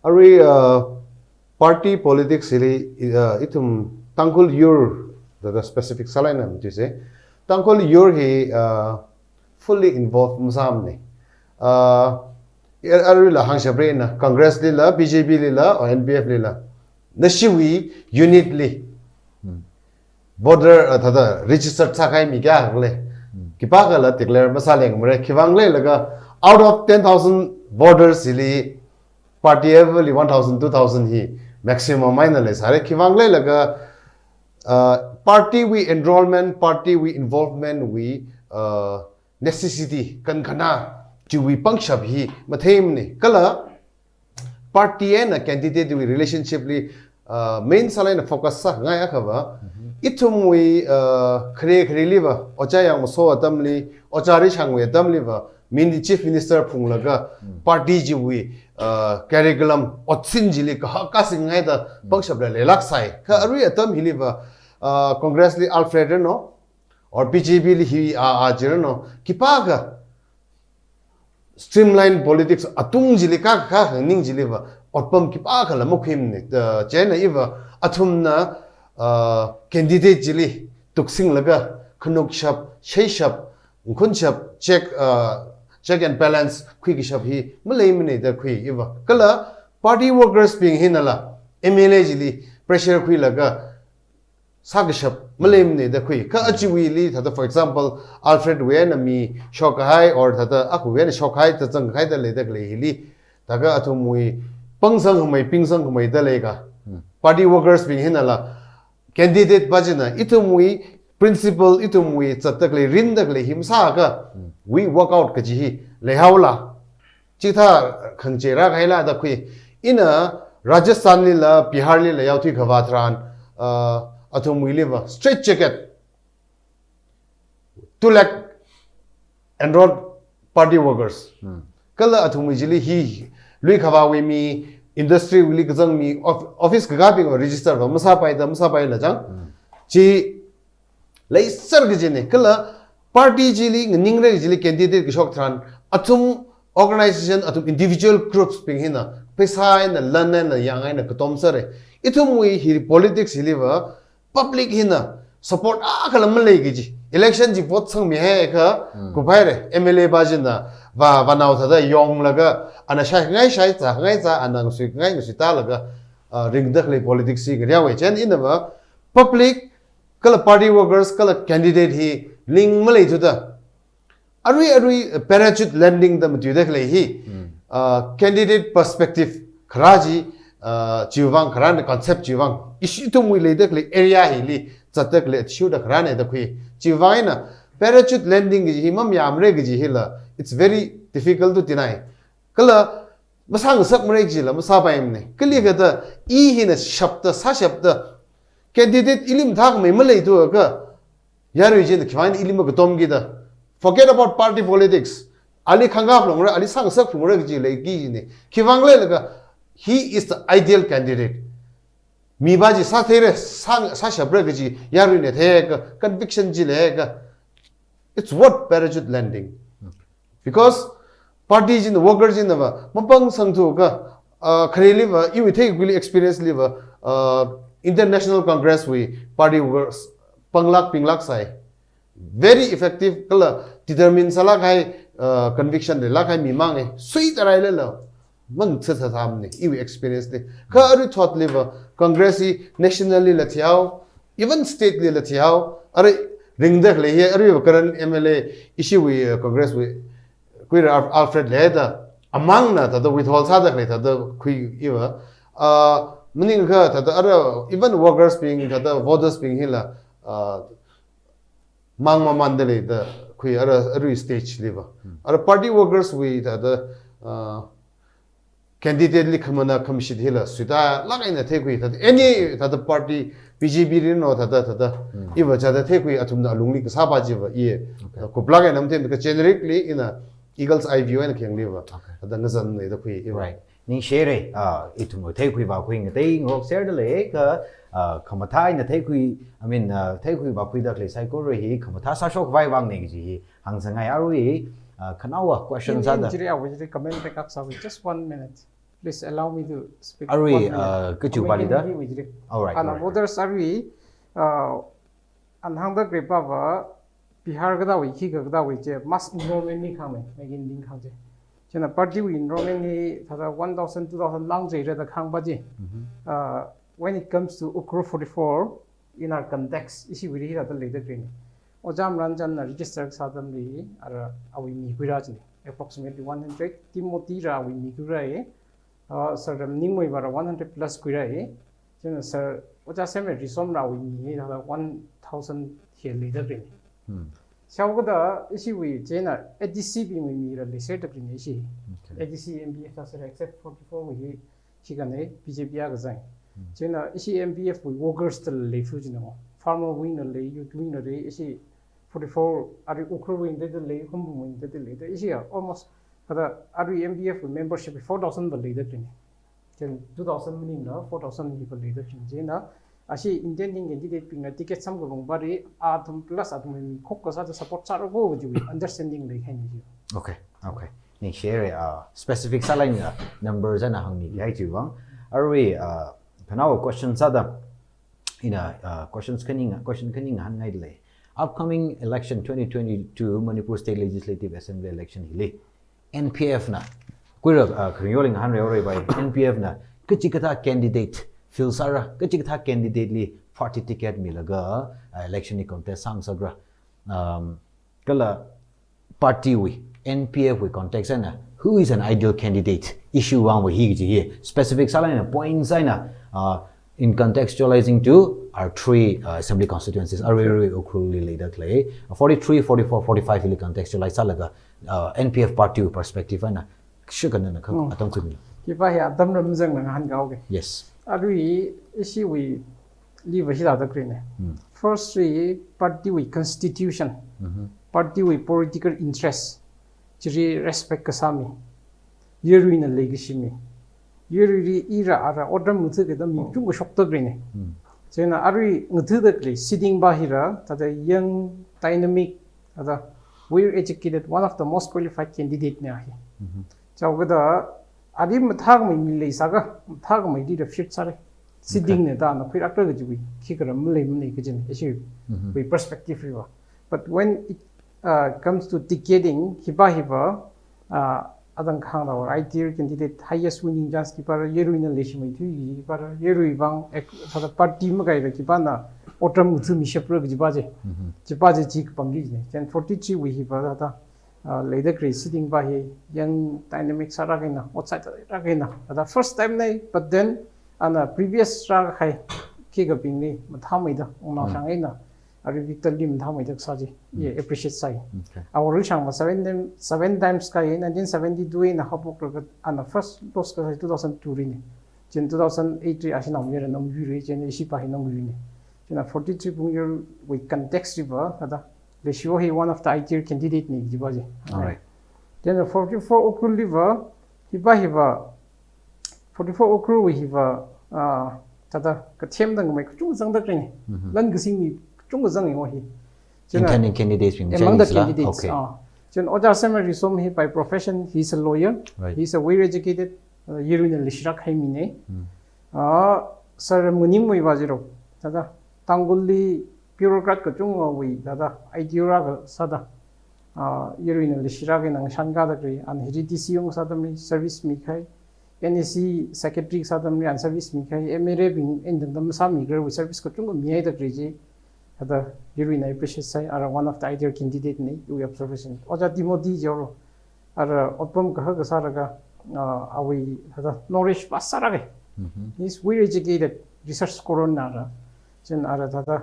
Arui, uh, party politics hili, uh, ithum Tangkhul yur, thāda specific sālaina matuise. Tangkhul yur hi, uh, fully involved masāmane. Uh, ar- aruila hāngshapra ina, Congress lila, B J P lila, or N P F lila, nashiwui unit li voter, uh, thāda register sākahai mi kayākha lei. Khipākhala declare masālengmara. Khivang leilaga out of ten thousand voters hili party level li one thousand, two thousand hi maximum eina leisāra. Khivang leilaga, uh, party wui enrollment, party wui involvement wui, uh, necessity, kankhana, chiwui pangshap hi matheimane. Kala party eina candidate wui relationship li, uh, main sālaina focus sāngai akhava, ithumwui, uh, khare khareliva, Ojā Yangmaso atamli, Ojā Rishangwui atamliva, min Chief Minister phunglaga, party chiwui, uh, curriculum, otsin chili kahak kasing ngaida pangshapla leilāksai. Kha arui atam hiliva, uh, Congress li Alfred Reno, or B J P li hi a, a chi Reno, khipākha streamline politics atung chili ka, ka hāngning chiliva, otpam khipākhala makhuimane. Uh, chieina iva, athumna, uh, candidate chili tuksinglaga, khanukshap, sheishap, nkhunshap, check, uh, check and balance khuikashap hi maleimane da khui iva. Kala party workers bing hinala, M L A chili pressure khuilaga, sākashap maleimane da khui. Kha achiwuili thāda, for example, Alfred wui eina mi shokkahai or thāda akhawui eina shokkahai da zangkahai da leida khalei hili, thākha athumwui pangsangkhamei, pingsangkhamei da leikha. Party workers bing hinala, candidate pa china ithumwui principle, ithumwui zatda khalei, rinda khalei hi masāakha, we walk out kaji hi leihaola. Chithā khangachei rākahaila da khui. Ina Rajasthan lila, Bihar lila yaothui khavā tharan, uh, athumwuiliva straight jacket, two lakh enrolled party workers. Kala athumwui chili hi, lui khavāwui mi, industry wuili kazang mi, of- office kakābing register va masāpaida, masāpaila chang. Chi leiser kajine, kala party chili nganingra kajili candidate kashok tharan, athum organization, athum individual groups bing hina, pheisā eina, lan eina, yang eina katom sāra. Ithumwui hi politics hiliva, public hina support akhala malei kaji. Election chi vote sangmihaiakha, kuphaira, M L A pa china, va, vanao thāda yonglaga, ana shaingai shaizā, ngaizā, ana ngasuingai ngasuitālaga, uh, ringda khalei politics hi ngareowa. Chieina inava, public, kala party workers, kala candidate hi link maleithuda. Arui arui, uh, parachute landing da matuida khalei hi, uh, candidate perspective kharā chi, uh, chiwui vang kharāna concept chiwui vang. Issue ithumwui leida khalei area hili, zatda khalei issue da kharāna da khui. Chiwui vang eina parachute landing kaji hi mamayāmara kaji hila, it's very difficult to deny. Kala masāngasakmara kajila masāpaimane. Kali kathā, i hina shapda, sāshapda, candidate ili mathākhamei maleithuakha, yarui china khiwui eina ili makatomkida. Forget about party politics. Ali khangkap longra, ali sāngasak longra kaji leiki jine. Khiwui vang leilaga, he is the ideal candidate. Mi pa chi sātheira, sā, sāshapra kaji yaruina theiakha, conviction chi leiakha, it's worth parachute landing. Because party china, worker chinava mapangsangthuakha, uh, khareliva, iwui theikakhuili experience liva, uh, Indian National Congress wui party workers panglāk pinglāk sai. Very effective kala determine sālākkahai, uh, conviction leilākkahai mi mang e. Suitarālala, mang sāsā sāmane, iwui experience li. Kha arui thotliva, Congress hi national lila thihao, even state lila thihao, Arui ringda khalei hi, aruiva current M L A ishiwui, uh, Congress wui, khuira Al-, Alfred Leida, amangna thāda withhold sāda khalei thāda khuiva. Uh, maningakha thāda ara even workers bing, thāda voters bing hila, uh, mang mamanda leida khui ara arui stage liva. Hmm. Ara party workers wui thāda, uh, candidate li khamana khamashit hila suita lāk eina theikhui thāda any thāda party B J P rin no thāda thāda Hmm. iva chāda theikhui athumna alungli kasā pa chiva i Okay. kuplāk eina mathemkha generically ina eagle's eye view eina kheng liva. Okay. Thāda ngazan leida khui iva. Right. Ningshire, ah, ithumwui theikhui vākhui ngatei ngarokserda lei kha, ah, khamathā eina theikhui, I mean, ah, theikhui vākhuida khalei saikora hi khamathā sāshok vai vang ne kaji hi hāngsangai arui, ah, khanaowa question In, in sāda. Jiri awui jiri comment pekak sāwui, just one minute. Please allow me to speak Arui, one minute. ah, kachu Comment balida? in jiri. All right, Ana all right. voters arui, ah, an hāngda khalei pava Bihar kathāwui khikha kathāwui chi mass enrollment ni khang ne, making ding khang chi. China party wui enrollment hi thāda one thousand, two thousand lang chi rāda khang pa chi. Mhm. Uh, when it comes to Ukhrul forty-four, in our context, ishiwui hi thāda leida khalei ne. Ojā Maranjan na register sā atamli, ara awui mi khuira chi ne. Approximately one hundred, Timothy ra awui mi khuira e. Uh, Sir Ramningmei va ra one hundred plus khuira e. China Sir Ojā Semrei Risom ra awui mi hi thāda one thousand hi leida khalei ne. Hmm. Shaokada ishiwui china A D C bingwui mi ra leiserda khalei ne ishi. Okay. A D C M P F sāsera except forty-four wui hi khikha ne B J P akha zang. Hmm. China ishi M P F wui workers da lei fu china ngo. Farmer wing na lei, youth wing na lei, ishi forty-four arui Ukhrul wing da lei, Hungpung wing da lei. Da ishi ya almost thāda arui M P F wui membership four thousand va leida khalei ne. Then two thousand maningla four thousand hi va leida khalei ne. China ashi independent candidate bingna ticket samkaphang pa ri athum plus athum mi khokha sāda support sāra ko kajiwui understanding leikahai ne chi. Okay, okay. Ningshire, ah, specific sālāk eina numbers ana hāngmi kahai chiwui vang. Arui, ah, khanaowa question sāda, ina, ah, questions khani nga-, question khani ngahānngaida lei. Upcoming election twenty twenty-two Manipur State Legislative Assembly election hili N P F na, khuira, ah, kharingyoli ngahānrei orei bai, N P F na kachikathā candidate fill sāra, kachikathā candidate li party ticket milaga, ah, election li contest sāngasakra. Um, kala party wui, N P F wui context eina, who is an ideal candidate? Ishiwui vangva hi kaji hi, specific sālāk eina points eina, uh, in contextualizing to our three, uh, assembly constituencies, arui arui Ukhrul li leida khalei, uh, forty-three, forty-four, forty-five li contextualize sālaga, uh, N P F party wui perspective eina, shikana na kha, Hmm. atam khuimi. Hi pa hi atam ramzang na ngahānkaoke. Yes. Arui ishiwui liva hi thāda khalei ne. Hmm. First ri party wui constitution, Mhm. party wui political interest, chiri respect kasāmi, yaruina leikashimi, yaruili ira ara otram ngathakida mi Hmm. chungkha shokda khalei ne. Hmm. China arui ngathada khalei sitting pa hira, thāda young, dynamic, thāda well educated, one of the most qualified candidate ne hi. Mhm. Chaokada, arui mathākhamei mi leisākha, mathākhamei li refute sāra. Sitting Okay. ne da na khuirakra kajiwui, khikha ra malei malei kajina, ishi Mhm. wui perspective riva. But when it, uh, comes to ticketing, hi pa hi pa, uh, adang khangda or ideal candidate highest winning chance khipā ra, yaruina leishimeithui khipā ra, yaruiwui vang ek, thāda party makaila khipāna otram ngathami shapra kaji pa chi. Mhm. Chi pa chi chi kapam kajina. Then forty-three wui hi pa thāda, uh, leida khalei sitting pa hi young dynamic sāra kahaina, outsider ra kahaina. Thāda first time na, but then ana previous rākahai khikha bingli mathāmeida, ungnao Hmm. shang eina, arui Victor li mathāmeida kasā chi, i Hmm. appreciate sāi. Okay. Awui rishang ma seven time, seven times kāi, nineteen seventy-two eina haophok laga ana first loss kasā two thousand two li ne. Chieina two thousand eight li ashi naomayara naomayuira, chieina ishi pa hi naomayui ne. Chieina forty-three Pungyurwui context riva, thāda, leishiwo hi one of the ideal candidate ne kaji pa chi. All right. Then forty-four Ukhrul liva, hi pa hi pa, forty-four Ukhrulwui hi pa, ah, thāda, kathem tangkhamei kachungkha zangda khalei ne. Mhm. Lan kasingmi kachungkha zangi ngo hi. Chieina Intending candidates bing among the chang sila? Candidates, Okay. ah. Chieina Ojā Semrei Risom hi by profession, he is a lawyer. Right. He is a well educated, uh, yaruina leishirak kahai mi ne. Hmm. Ah, Sir Ramnganing Mui pa chiro, thāda, Tangkhulli bureaucrat kachungkhawui, thāda, ideal rākasāda, ah, yaruina leishirak eina ngashankāda khalei, ana hili D C ung sā atamli service mikahai, N A C secretary sā atamli ana service mikahai, M L A bing eina tangda masāmikharawui service kachungkha mihaida khalei chi, Thāda yaruina appreciate sāi, ara one of the ideal candidate na, iwui observation. Ojā Timothy Joro, ara otpam kahak kasālaga, ah, awui thāda knowledge vast sālāka. Mhm. He's well educated, research scholar na ara. Chieina ara thāda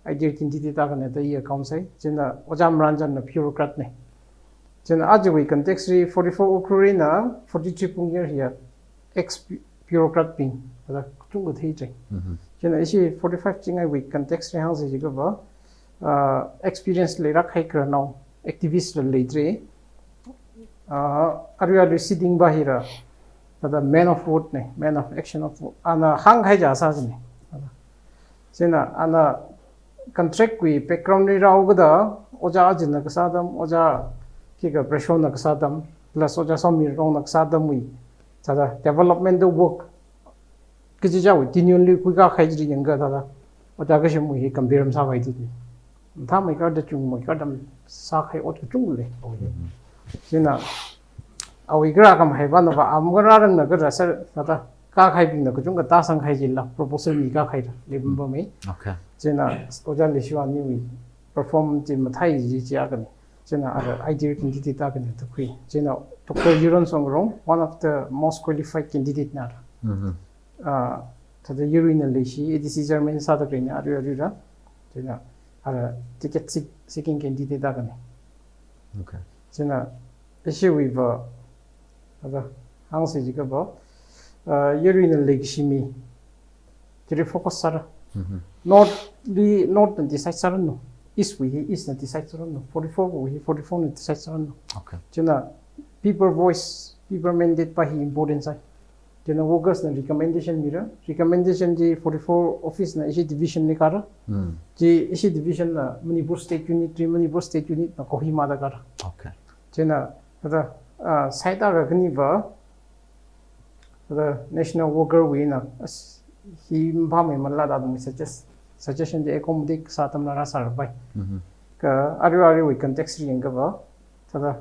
ideal candidate akhana da i account sāi. Chieina Ojā Maranjan na bureaucrat na. Chieina ajawui context li forty-four Ukhrul eina forty-three Phungyar hiya ex bureaucrat bing, thāda kachungkha theithei. Mhm. Chieina ishi forty-five chingaiwui context li hāngsa jiakha va, ah, experience leilāk kahai khararnao, activist la leidalei. Ah, arui arui sitting va hila, thāda man of word na, man of action of word. Ana hāngkahai chi sāsāna. Chieina ana contract wui background li rāhaokida, Ojā Ajinna kasā atam, Ojā Kika Prashonna kasā atam, plus Ojā Somirongna kasā atamwui, thāda developmental work kachichāwui tenure li khuikahai chili yangakha thāda, Ojā Kashamwui hi compare masāpaithu. Mathāmeikharda chungmeikharda sākahai ot kachungkha lei. Mhm. Chieina awui kharā khamahai vāna va, am kharā rangna kharā sāda, thāda kākahaibingna kachungkha tāsangkahai chila proposal mikākahaila, lepam pamei. Okay. Chieina Ojā Leishiwui perform chi mathāi chi chi akhana. Chieina ara ideal candidate akhana da khui. Chieina Doctor Yuron Songrong, one of the most qualified candidate na ara. Mhm. Ah, thāda yaruina leishi, A D C chairman sāda khaleina, arui aruila. Chieina ara ticket seek-, seeking candidate akhana. Okay. Chieina ishiwui va, thāda hāngsa jiakha va, ah, yaruina leikashi mi, chili focus sāra. Mhm. North li North na decide sāranu. East wui hi East na decide sāranu. Forty-four wui hi forty-four na decide sāranu. Okay. Chieina people voice, people mandate va hi important sāi. Chieina workers na recommendation mira. Recommendation chi forty-four office na ishi division li kāra. Hmm. Chi ishi division na Manipur State Unit, Manipur State Unit na Kohima da kāra. Okay. Chieina thāda, ah, side akha khani va, thāda national worker wui na, as, hi maphāmeimala da athum suggest, suggestion chi accommodate sā atamla rāsāra pai. Mhm. Kha arui aruiwui context li yangakha va, thāda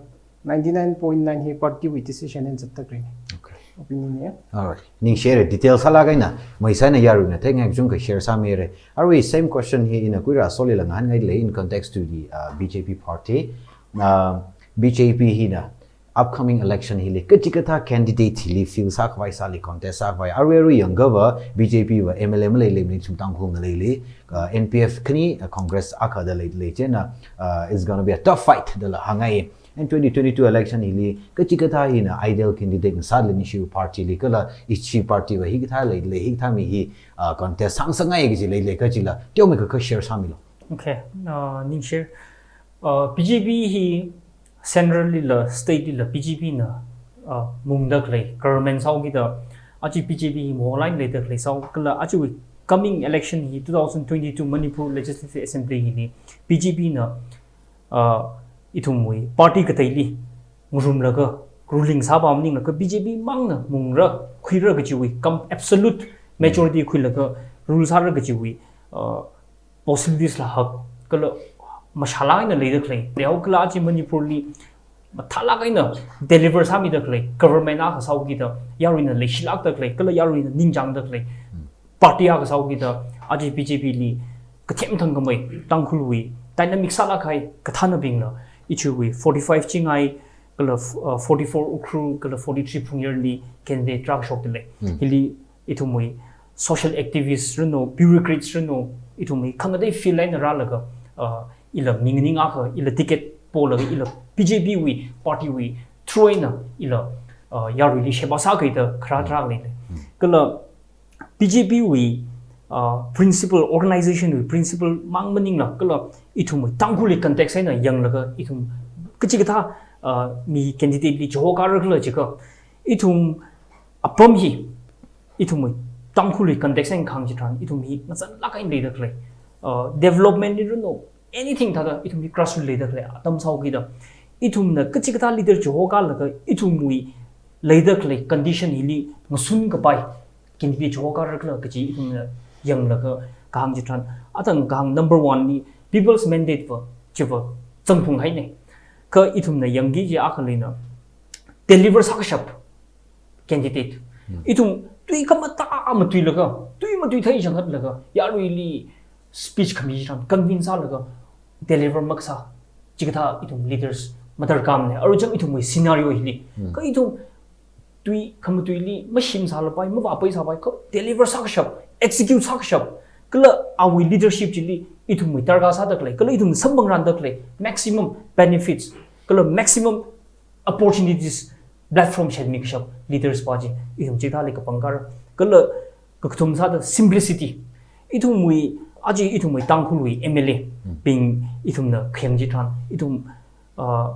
ninety-nine point nine hi party wui decision eina zatda khalei. Okay. Opinion ya. Alright. Ningshire, detail sālāk eina, maisai na yaruina theingai kachungkha share sāmire. Arui same question hi ina Kuira Solila ngahānngailei in context to the, uh, B J P party. Uh, B J P hina upcoming election hili kachikathā candidate hili field sākhavai, sāli contest sākhavai. Arui arui yangakha va B J P va M L A maleilei, Manipur Tangkhul ngaleili, uh, N P F khani, uh, Congress akha da leilei chieina, uh, it's gonna be a tough fight dala hāngngai. And twenty twenty-two election hili kachikathā hina ideal candidate ngasālei ishi party li kala ishi party va hikathā leilei, hikathā mi hi, uh, contest sāngasakngai kaji leilei kajila teomeikha kha share sāmilu. Okay, uh, ningshire. Uh, B J P hi central lila, state lila B J P na, uh, mungda khalei, government sāhaokida, aja B J P hi maholai leida khalei sāhao, kala ajawui coming election hi two thousand twenty-two Manipur Legislative Assembly hili B J P na, uh, ithumwui party kateili ngarumlaga, ruling sāpam maninglaga B J P mangna mungra, khuira kajiwui, kam absolute majority khuilaga rule sāra kajiwui, uh, possibilities la hak, kala mashālāk eina leida khalei. Leihao kala aja Manipur li mathālāk eina deliver sāmida khalei government akha sāhaokida, yaruina leishilākda khalei, kala yaruina ningchāngda khalei party akha sāhaokida, aja B J P li kathem thangkhamei, Tangkhulwui dynamic sālāk kahai kathānabingla, ichiwui forty-five chingai, kala, uh, forty-four Ukhrul, kala forty-three Phungyar li candidate rāshokdalei. Hmm. Hili ithumwui social activists ranu, bureaucrats ranu, ithumwui khangatei field eina rālaga, uh, ila mi nganing akha, ila ticket polaga, ila B J P wui, party wui, through eina, ila, uh, yaruili sheba sākahai da kharā tharā leilei. Hmm. Kala B J P wui, uh, principle, organization wui principle mang maningla, kala ithumwui Tangkhulli context eina yanglaga, ithum kachikathā, uh, mi candidate li chihokāra khala jiakha, ithum apam hi, ithumwui Tangkhulli context eina kahāng chitharan, ithum hi ngazanlāk eina leida khalei, uh, development li ranu, anything thāda, ithum hi grassroot leida khalei atam sāhaokida, ithumna kachikathā leader chihokārlaga, ithumwui leida khalei condition hili ngasun kapai candidate chihokāra khala kaji ithumna yanglaga kahāng chitharan, athang kahāng number one li people's mandate va, chiva zangphunghaina. Kha ithumna yangki kaji akha leina, deliver sākashap candidate. Hmm. Ithum tui khamatā matuilaga, tui matuithei shangkhatlaga, yaruili speech khami chitharan convince sālaga deliver makasā chikathā ithum leaders madarkamana. Aruichang ithumwui scenario hili. Kha ithum tui khamatuili mashim sālapai, mavāpai sāpai, kha deliver sākashap, execute sākashap, kala awui leadership chili ithumwui darkar sādakhalei, kala ithum samphangrandakhalei maximum benefits, kala maximum opportunities, platform shetmikashap leaders pa chi ithum chithāli kapangkar. Kala kakathum sāda simplicity. Ithumwui, aja ithumwui Tangkhulwui M L A bing ithumna khayang chitharan, ithum, ah,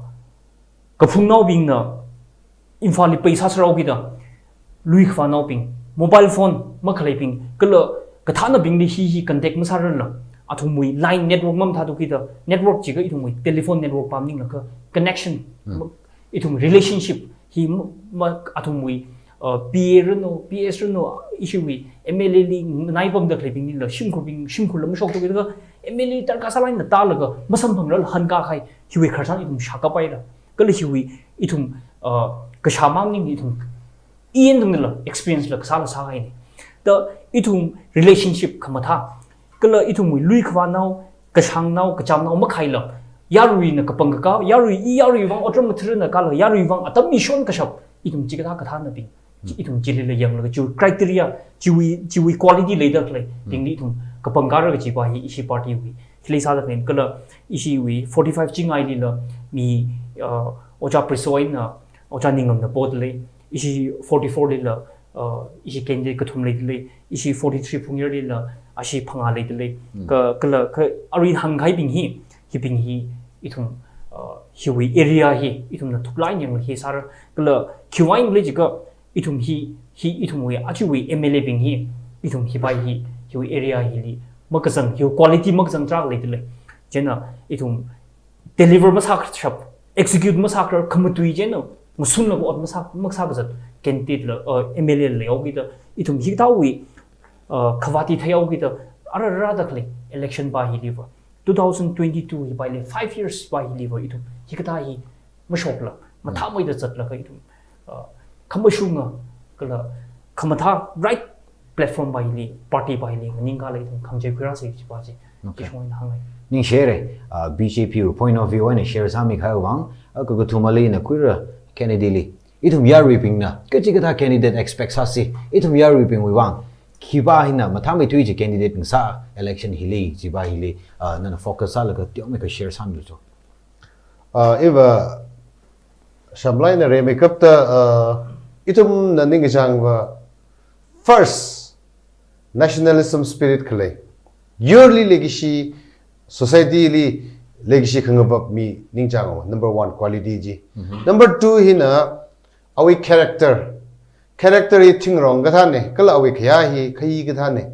kaphungnaobingna Imphalli pei sāsāraokida, lui khavānaobing, mobile phone makhaleibing, kala kathānabingli hi hi contact masārarla, athumwui line network mamathāthukida, network jiakha ithumwui telephone network pa maningla kha connection, ithum relationship hi ma, ma, athumwui, uh, P A ranu, P S ranu, ishiwui M L A li nai pamdakhaleibinglila, shimkhurbing, shimkhurla mashokthukida, M L A darkar sālaina tālaga, masamphangrarla hankahai, hiwui khararchan ithum shākapaira. Kala hiwui ithum, uh, kashā maning ithum, iyan ithumnala experience la kasāla sāhaina. Da ithum relationship khamathā, kala ithumwui lui khavānao, kashāngnao, kachamnao makhaila, yaruina kapangkaka, yarui, i yarui vang otram mathurana kala, yarui vang atam mishon kashap, ithum chikathā kathānabing, chi ithum chilila yanglaga, chiwui criteria, chiwui, chiwui quality leidakhalei bingli ithum kapangkara kaji pa hi ishi partywui hili sādakhalei. Kala ishiwui forty-five chingailila mi, uh, Ojā Preso eina Ojā Ningamna podalei, ishi forty-four lila, uh, ishi candidate kathum leidalei, ishi forty-three Phungyarlila ashi phangā leidalei. Ka, kala, kha arui hāngkahaibing hi, hibing hi, ithum, uh, hiwui area hi, ithumna thuklai nyang hi sāra, kala khiwui vang khala jiakha, ithum hi, hi ithumwui, ajawui M L A bing hi, ithum hi pai hi, hiwui area hili makazang, hiwui quality makazang tarākha leidalei. Chieina ithum deliver masākashap, execute masākharar khamatui chieina, ngasunlaga ot masā, makasā kazat candidate la, uh, M L A la leihaokida, ithum hikathāwui, uh, khavāti theihaokida, ara ara dakhalei election pa hiliva, two thousand twenty-two hi paili, five years pa hiliva, ithum hikathā hi mashokla, mathāmeida zatlaga ithum, uh, khamashunga, kala khamathā right platform pa hili, party pa hili, maningkala ithum khangachei khuirāsa chi pa chi, Okay. Kishong eina hāngngai. Ningshire, uh, B J P wui point of view eina share sāmikahai vang, uh, kakathumali ina khuira candidate li. Ithum yaruibingna, kachikathā candidate expect sāsi, ithum yaruibingwui vang, khipa hina mathāmeithui chi candidate bing sā election hili, chi pa hili, uh, nana focus sālaga teomeikha share sāmilu cho. Ah, iva Shamlai na remeikapta, ah, ithumna ningkachāngva first nationalism spirit khalei. Yurli leikashi, society li leikashi khangavap mi ningchāngva. Number one, quality chi. Number two hina, awui character. Character hi thingrong kathāna, kala awui khayā hi khayi kathāna.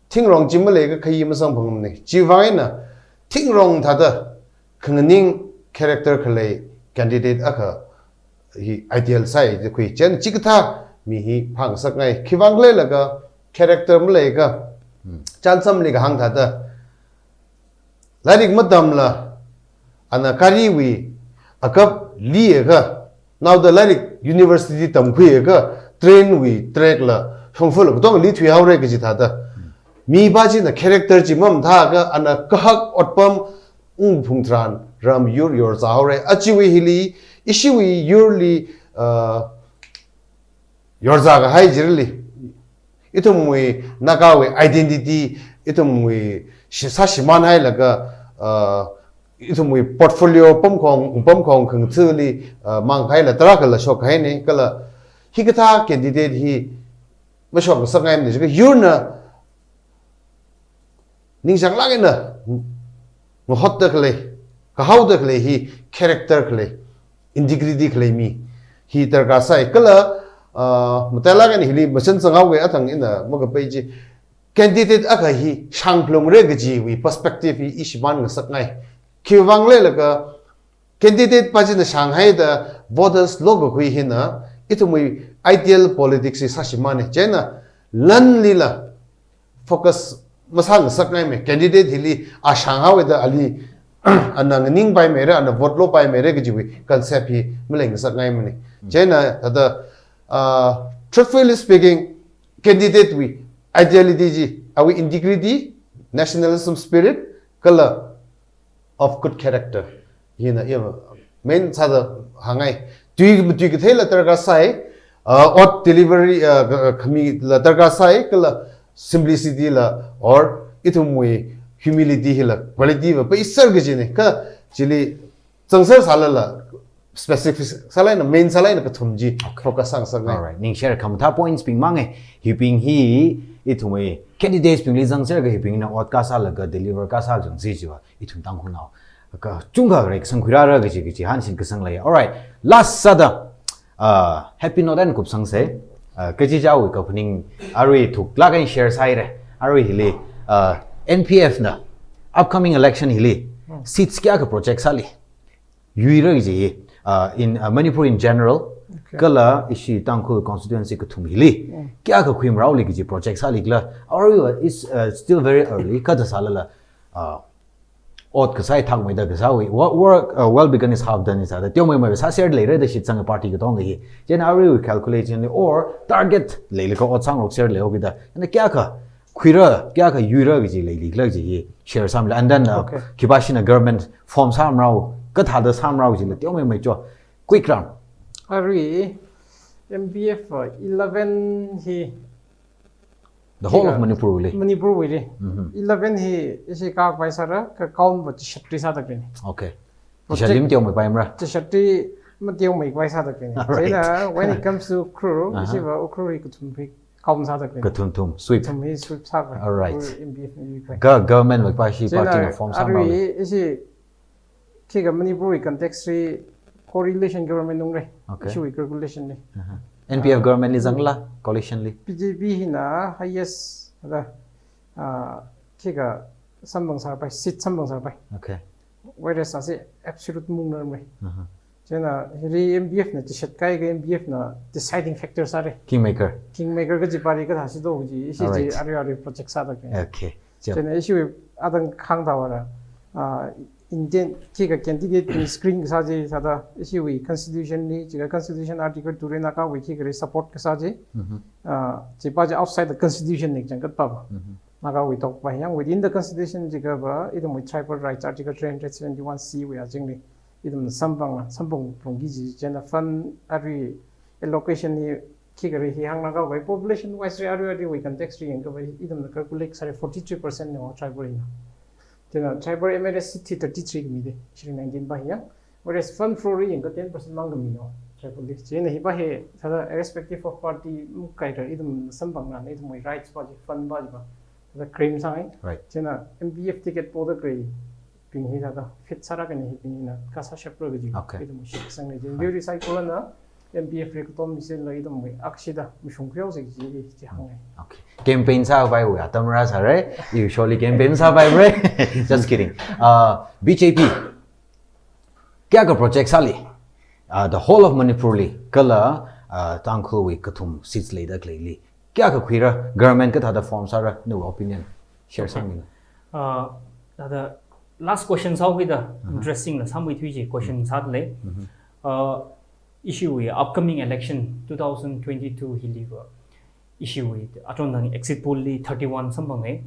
Thingrong chi maleiakha khayi masamphangmana. Chivang eina, thingrong thāda, khanganing character khalei candidate akha hi ideal sāi da khui. Chieina chikathā mi hi phāngasakngai. Khivang leilaga character maleiakha, chānsamli kahāng thāda, lairik matamla, ana gariwui akap liakha, naoda lairik university tamkhuiakha, train wui track la, shongfala katonga li thuihaora kaji thāda. Mi pa china character chi mamathāakha, ana kahak otpam ungphung tharan, ram yur yorzāhaora. Ajawui hili, ishiwui yurli, ah, yorzākahai chili, ithumwui Nagawui identity, ithumwui shi-, sāshimānhailaga, ah, ithumwui portfolio pamkhong, pamkhong khangathali, ah, manghaila tarākhala shokhaina, kala hikathā candidate hi mashokngasakngaimana, jiakha yurna ningchānglāk eina ngahotda khalei, kahaoda khalei hi character khalei, integrity khalei mi hi darkar sāi. Kala, ah, matailāk eina hili machin sanghaoga athang ina makapai chi, candidate akha hi shāngphalungra kajiwui perspective hi i shimānngasakngai. Khivang leilaga candidate pa china shānghaida voters lokakhui hina, ithumwui ideal politics hi sāshimāna. Chieina lanlila focus masāngasakngaimana. Candidate hili a shānghaoda ali ana nganingpaimeira, ana vote loupaimeira kajiwui concept hi maleingasakngaimana. Chieina thāda, ah, truthfully speaking, candidate wui ideality chi, awui integrity, nationalism spirit, kala of good character. Hina iva main sāda hāngngai. Tui matui katheila darkar sai, uh, ot delivery, uh, ka- kamila darkar sai, kala simplicity la, or ithumwui humility hila quality va paiser kajina. Kha chili zangser sālala specific sālala main sālala kathum chi focus sāngasakngai. Alright, ningshare khamathā points bing mang e. Hibing hi ithumwui candidates bingli zangser ka hibingna ot kasālaga deliver kasā zangsi chiva ithum Tangkhulnao kachungkha reikasang khuirāra kaji kaji hāngsin kasang lei. Alright, last sāda, uh, happy note eina kupsangsa. Uh, kachichāwui kaphaning arui thuklāk eina share sāhaira. Arui hili, uh, N P F na upcoming election hili seats kayākha project sāli, yuira kaji hi, uh, in, uh, Manipur in general, kala ishi Tangkhul constituency kathum hili kayākha khuimaraoli kaji project sāli khala. Arui is, uh, still very early, kathā sālala, uh, ot kasā thakmeida kasāwui, wo- work, uh, well begun is half done sāda teomeimei sāser leira da shitsang party katonga hi. Chieina aruiwui calculation li or target leilaga ot sāngarokser leihaokida, ina kayākha khuira, kayākha yuira kaji leili khala kaji hi share sāmila. And then, uh, khipāshina government form sāmarao, kathāda sāmarao kajila teomeimei cho. Quick round. Arui M P F, uh, eleven hi The whole of Manipur li. Manipurwuili. Eleven hi ishi kapai sāra, ka count va chishatli sāda khalei. Okay. Chishatli mateomeipaimara? Chishatli mateomeipai sāda khalei. Alright. Chieina when it comes to Ukhrul, ishi va Ukhrul hi kathum hi count sāda khalei. Kathum thum, sweep. Kathum hi sweep sāda khalei. Alright. Ukhrul M P F hi khalei. Ka government va ishi party na form sāmarao. Chieina arui ishi khikha Manipurwui context li coalition government ungra. Okay. Ishiwui calculation li. N P F government li zangla, coalition li. B J P hina highest da, ah, khikha samphang sāpai, seat samphang sāpai. Okay. Whereas asi absolute mungna rai. Chieina hili M P F na chishat kahai ka M P F na deciding factor sāra. Kingmaker. Kingmaker kaji party kathā sido kaji, ishi chi arui arui project sāda khalei. Okay. Chieina ishiwui adang khangtā vāra, ah, Indian khikha candidate bing screen kasā chi sāda ishiwui constitution li, chikha constitution article two li Nagawui khikha ri support kasā chi. Ah, chipa chi outside the constitution li chang katpa. Nagawui tokpa yang within the constitution chikha va ithumwui tribal rights article three hundred seventy-one C wui azingli ithum samphang, samphang phungki kaji chieina fund arui allocation li khikha ri hi hānglaga vai population wise ri arui aruiwui context li yangkha vai ithumna calculate sāra forty-three percent na tribal na. Chieina tribal M L A seat thirty-three khamida, ishi nineteen pa hi yang. Whereas fund flow li yangkha ten percent mang khamina tribal li. Chieina hipa hi sāda irrespective of party makaira ithum samphangna, ithumwui rights pa chi fund pa chi pa sāda claim sāngai. Right. Chieina M P F ticket poda khalei bing hi sāda fit sāra khalei hibing hina kasā shapra kaji. Okay. Ithum shitsang lei. Chieina yuri cycle na M P F ri katom misin la ithumwui akshida mashung khuihaosa kaji chi hāngngai. Okay. Campaign sāpaiwui atam rāsāra. Usually campaign sāpaimara. Just kidding. Uh, B J P kayākha project sāli, uh, the whole of Manipur li, kala, uh, Tangkhulwui kathum seats leida khaleili kayākha khuira, government kathāda form sāra, nawui opinion share sāmina. Uh, the last question sāhaokida, interesting la sāmeithui kaji question sāda lei. Uh, ishiwui upcoming election two thousand twenty-two hili va ishiwui aton thang exit poll li thirty-one samphanga.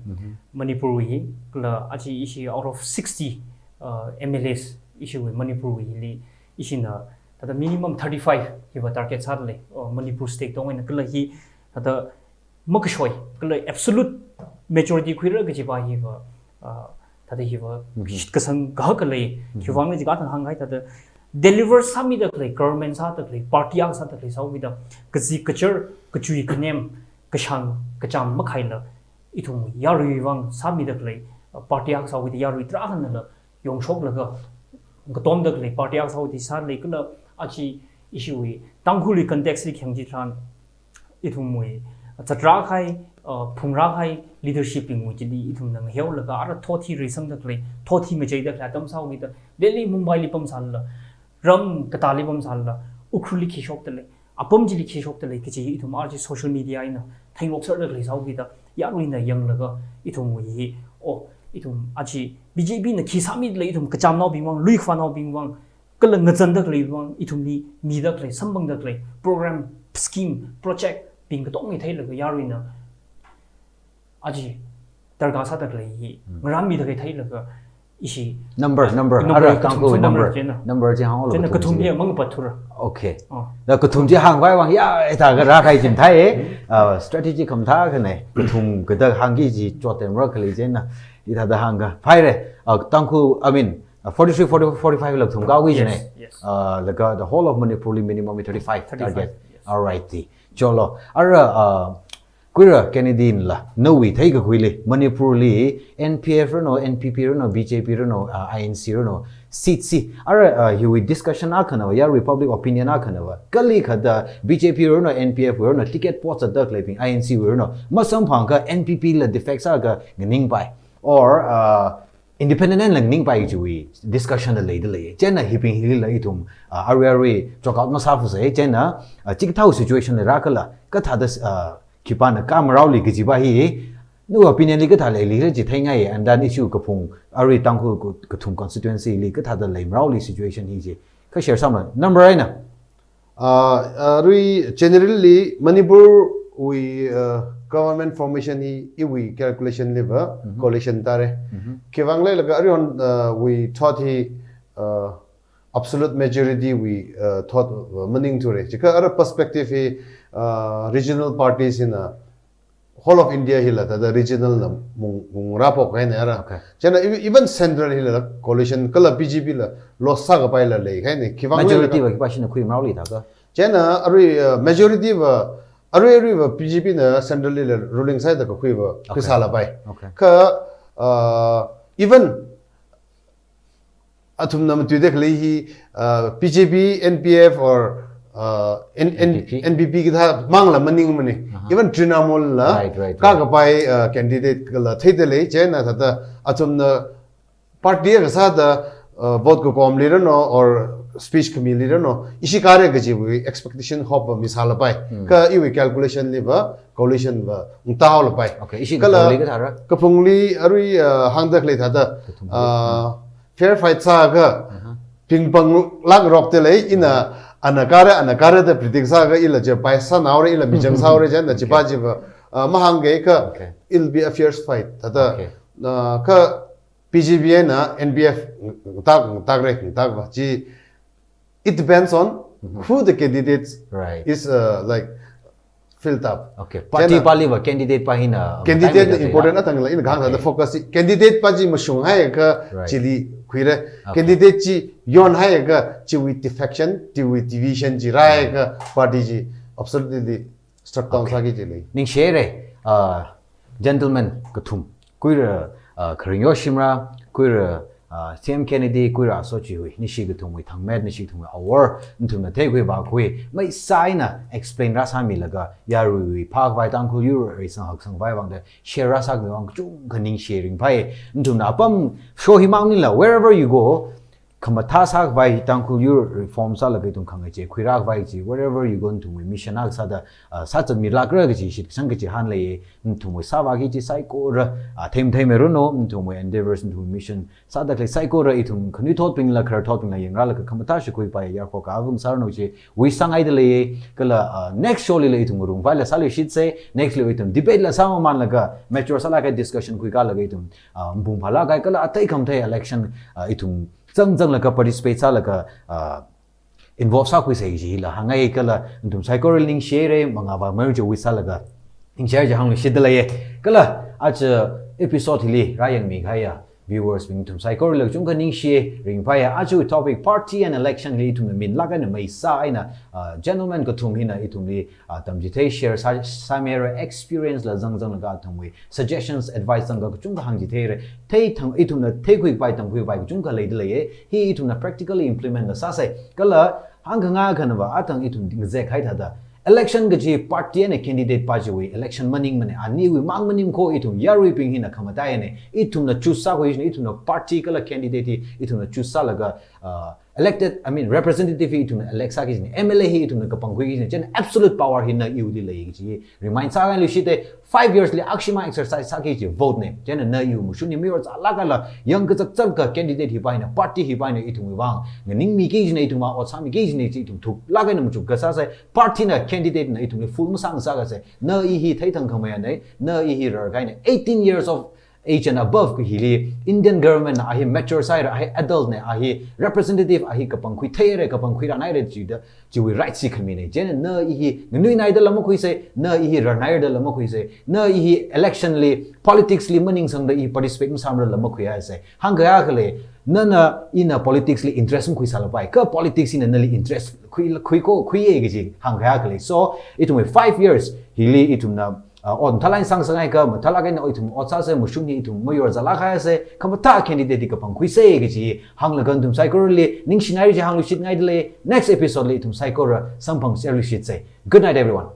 Manipurwui hi, kala aja ishi out of sixty, uh, M L As ishiwui Manipurwui hili ishina thāda minimum thirty-five hiva target sāda lei, uh, Manipur state tong eina kala hi thāda makashoi, kala absolute majority khuira kaji pa hiva, uh, thāda hiva shitkasang kahaka lei, hiva ngai jika thang hāngngai thāda deliver sāmida khalei, government sāda khalei, party akha sāda khalei sāhaokida, kazi kachar, kachui kanem, kashang, kacham makhaila, ithum yaruiwui vang sāmida khalei, uh, party akha sāhaokida yarui tarākhanala yongshoklaga, katomda khalei party akha sāhaokida sālei kala aja ishiwui Tangkhulwui context li khayang chitharan, ithumwui zatrākahai, uh, phungrākahai leadership bingwui chili ithumna ngaheolaga ara thot hi reisangda khalei, thot hi ngacheida khalei atam sāhaokida, Delhi, Mumbai li pamsālala, ram katāli pamsālala, Ukhrul li khi shokda lei, apam chili khi shokda lei kaji ithum aja social media eina theingarokserda khalei sāhaokida, yaruina yanglaga ithumwui hi, oh, ithum aja B J P na khi sāmida lei ithum kachamnaobing vang, lui khavānaobing vang, kala ngazanda khalei vang, ithumli mida khalei, samphangda khalei program, scheme, project bing katonga theilaga yaruina aja darkar sāda khalei hi, Hmm. ngaram mida khalei theilaga ishi Number, number. Number, Ara kathum Tangkhul sāmara number. China. Number chi hānga lo China kathum kathum chi. Hi mangapat thura. Okay. Oh. Da kathum chi hāngvai vang ya, ita ka rākahai chimthai, eh. Uh, strategy khamathā khane. Kathum kada hāngki chi chot temra khalei china. Ita da hāngka. Phaire. Uh, Tangkhul, I mean, uh, forty-three, forty, forty-five la kathum kaoki chine. Yes, yes. Uh, laga the whole of Manipur li minimum thirty-five Thirty-five, target. Yes. Alright, ti. Cholo. Ara, uh, Kuira Kennedy la, nawui theikakhuili, Manipur li, N P F rano, N P P rano, B J P rano, uh, I N C rano, seat si. Ara, uh, hiwui discussion akhana va, yarui public opinion akhana va. Kali khada B J P rano, N P F rano, ticket pot sāda khaleibing, I N C rano. Masamphangakha N P P la defect sāakha nganingpai. Or, uh, independent la nganingpai chiwui discussion la leida lei. China hibing hili la ithum, uh, arui arui talk out masāfuse. China, uh, chikathā situation la rākhala, kathāda, uh, khipāna ka maraoli kajiva hi, nawui opinion li kathā leili chi theingai, and then issue kaphung, arui Tangkhul ku-, kathum constituency li kathāda lei maraoli situation hi chi. Ka share sāmara, number eina. Uh, arui generally Manipur wui, uh, government formation hi iwui calculation li va Mhm. coalition tare. Mhm. Khiwuivang leilaga arui hon, uh, wui thought hi, uh, absolute majority wui, uh, thought, uh, maningthure. Chikha ara perspective hi, uh, regional parties hina whole of India hila thāda regional na mung, mungrāphok haine ara. Okay. China ev-, even central hila coalition kala B J P la loss sākapaila lei haine. Khiwuivang Majority leilaga va khipā shina khui maraoli thāka. China arui, uh, majority va, arui arui va B J P na central li la ruling side kakhui va, Okay. khuisālapai. Okay. Kha, uh, even athumna matuida khalei hi, uh, B J P, N P F or, uh, N-, N-, N P P. N P P kathā mangla maningmane. Uh-huh. Even Trinamool la, Right, right, right. kakapai, uh, candidate kala theida lei, china thāda athumna party kasāda, uh, vote kakom li rano or speech khami li rano, ishi kare kajiwui expectation hope va misālapai. Hmm. Kha iwui calculation li va, coalition va, ngataolapai. Okay, ishi Kala kaphungli kathāra? Kaphungli arui, uh, hāngda khalei thāda, Kathum. Uh, fair fight sāakha, Uh-huh. pingpang lākrokda lei, ina, ana kare, ana kare da predict sāakha, ila chi pai sānaore, ila michang sāore, china chipa chiva, uh, mahāngkakha, Okay. it'll be a fierce fight. Thāda, Okay. uh, kha B J P eina N P F tak, tak re, tak va. Chi, it depends on Mhm. who the candidates Right. is, uh, like, filled up. Okay. Party China pali va candidate pa hina, Candidate time important la. Atang la, ina kahāng thāda Okay. focus hi. Candidate pa chi mashunghaiakha Right. chili khuire. Okay. Candidate chi yonhaiakha chiwui defection, chiwui division chi rāakha party chi absolutely struck down Okay. sāki chili. Ningshire, uh, gentleman kathum. Kuira, uh, Kharing Yoshimra, kuira, uh, C M Kennedy, kuira Aso Chihui, nishi kathumwui thangmet, nishi kathumwui awor, nathumna theikhui vākhui, maisā eina explain rāsāmilaga, yaruiwui phākhavai Tangkhul yur reisang haksangvai vangda, share rāsākhami vang kachungkha ningshi ringphai. Nathumna apam show himang maningla, wherever you go, khamathā sākhavai Tangkhul yur reform sālaga ithum khangachei khuirākhavai chi, wherever you go, nathumwui mission akha sāda, uh, sāchammi lākra kaji, shitkasang kaji hānglei, nathumwui sāvāki kaji saikora, uh, thei mathei mei rano, nathumwui endeavors, nathumwui mission sāda khalei saikora, ithum khanuithotbingla, khararthotbingla yangrālaga khamathā shakhuipai, yarkhok avung sārano kaji, wish sāngaida lei, kala, uh, next show lila ithum ngarungvaila sāluishitse, next li ithum debate la sāmamanlaga, mature sālaga discussion khuikalaga ithum, uh, mpung phālākai kala atei khamathei election, uh, ithum zangzanglaga participate sālaga, uh, involve sākhuisei jila hāngngai kala nathum saikorali ningshire, mangāva mayu chi wish sālaga ningshire ji hāngluishitda leiye. Kala aja episode hili rāyangmi kahaiya viewers bing nathum saikorali kachungkha ningshi ringphaiya. Aja topic party and election hili ithumna minlāk eina maisā eina, uh, gentleman kathum hina ithumli, uh, tamchithei share sā, sāmira experience la zangzanglaga athumwui suggestions, advice zangkha kachungkha hāngchitheira. Theithang, ithumna theikhuipai, tamkhuipai kachungkha leida leiye. Hi ithumna practically implement la sāsei. Kala hāngkhangai khanava, atang ithum ngazek kahai thāda, election kaji party eina candidate pa chiwui election maningmane, aniwui mang maning kho ithum yaruibing hina khamataiya ne. Ithumna choose sākhui jine, ithumna party kala candidate hi ithumna choose sālaga, uh, elected, I mean, representative hi ithumna elect sāki jine, M L A hi ithumna kapangkhuiki jine, chieina absolute power hi na iwuili lei kaji remind sāngai luishite, five years li akshima exercise sāki kaji vote ne, chieina na iwu mashun hi mayor zālāk eina, yang kazak zak ka candidate hipa hina, party hipa hina ithumwui vang nganingmiki jine, ithumwui vang ot sāmiki jine chi ithum thuklāk eina machuk kasāsei, party na candidate na ithumli fool masāngasakasei, na i hi theithang khamayā ne, na i hi rarkahai ne, eighteen years of age and above khui hili Indian government na a hi mature sāhaira, a hi adult na, a hi representative, a hi kapangkhui theira, kapangkhui ranhaira chida, chiwui right si khamina. Chieina na i hi nganuinaidala makhuisa, na i hi ranhaidala makhuisa, na i hi election li, politics li maningsangda i participate masāmarala makhuihaisa. Hāngkahai akha lei, nana ina politics li interest makhuisālapai, kha politics ina nali interest khui, khui ko, khuiya kaji hāngkahai akha lei. So, ithumwui five years hili ithumna, uh, ot mathālāk eina sāngasakngai kha, mathālāk eina ithum ot sāsa, mashun hi ithum mayorzālāk haisa, khamathā candidate li kapangkhuisa kaji hānglaga nathum saikorali ningshinaira chi hāngluishitngaidalei. Next episode li ithum saikora samphangserluishitsa. Good night, everyone.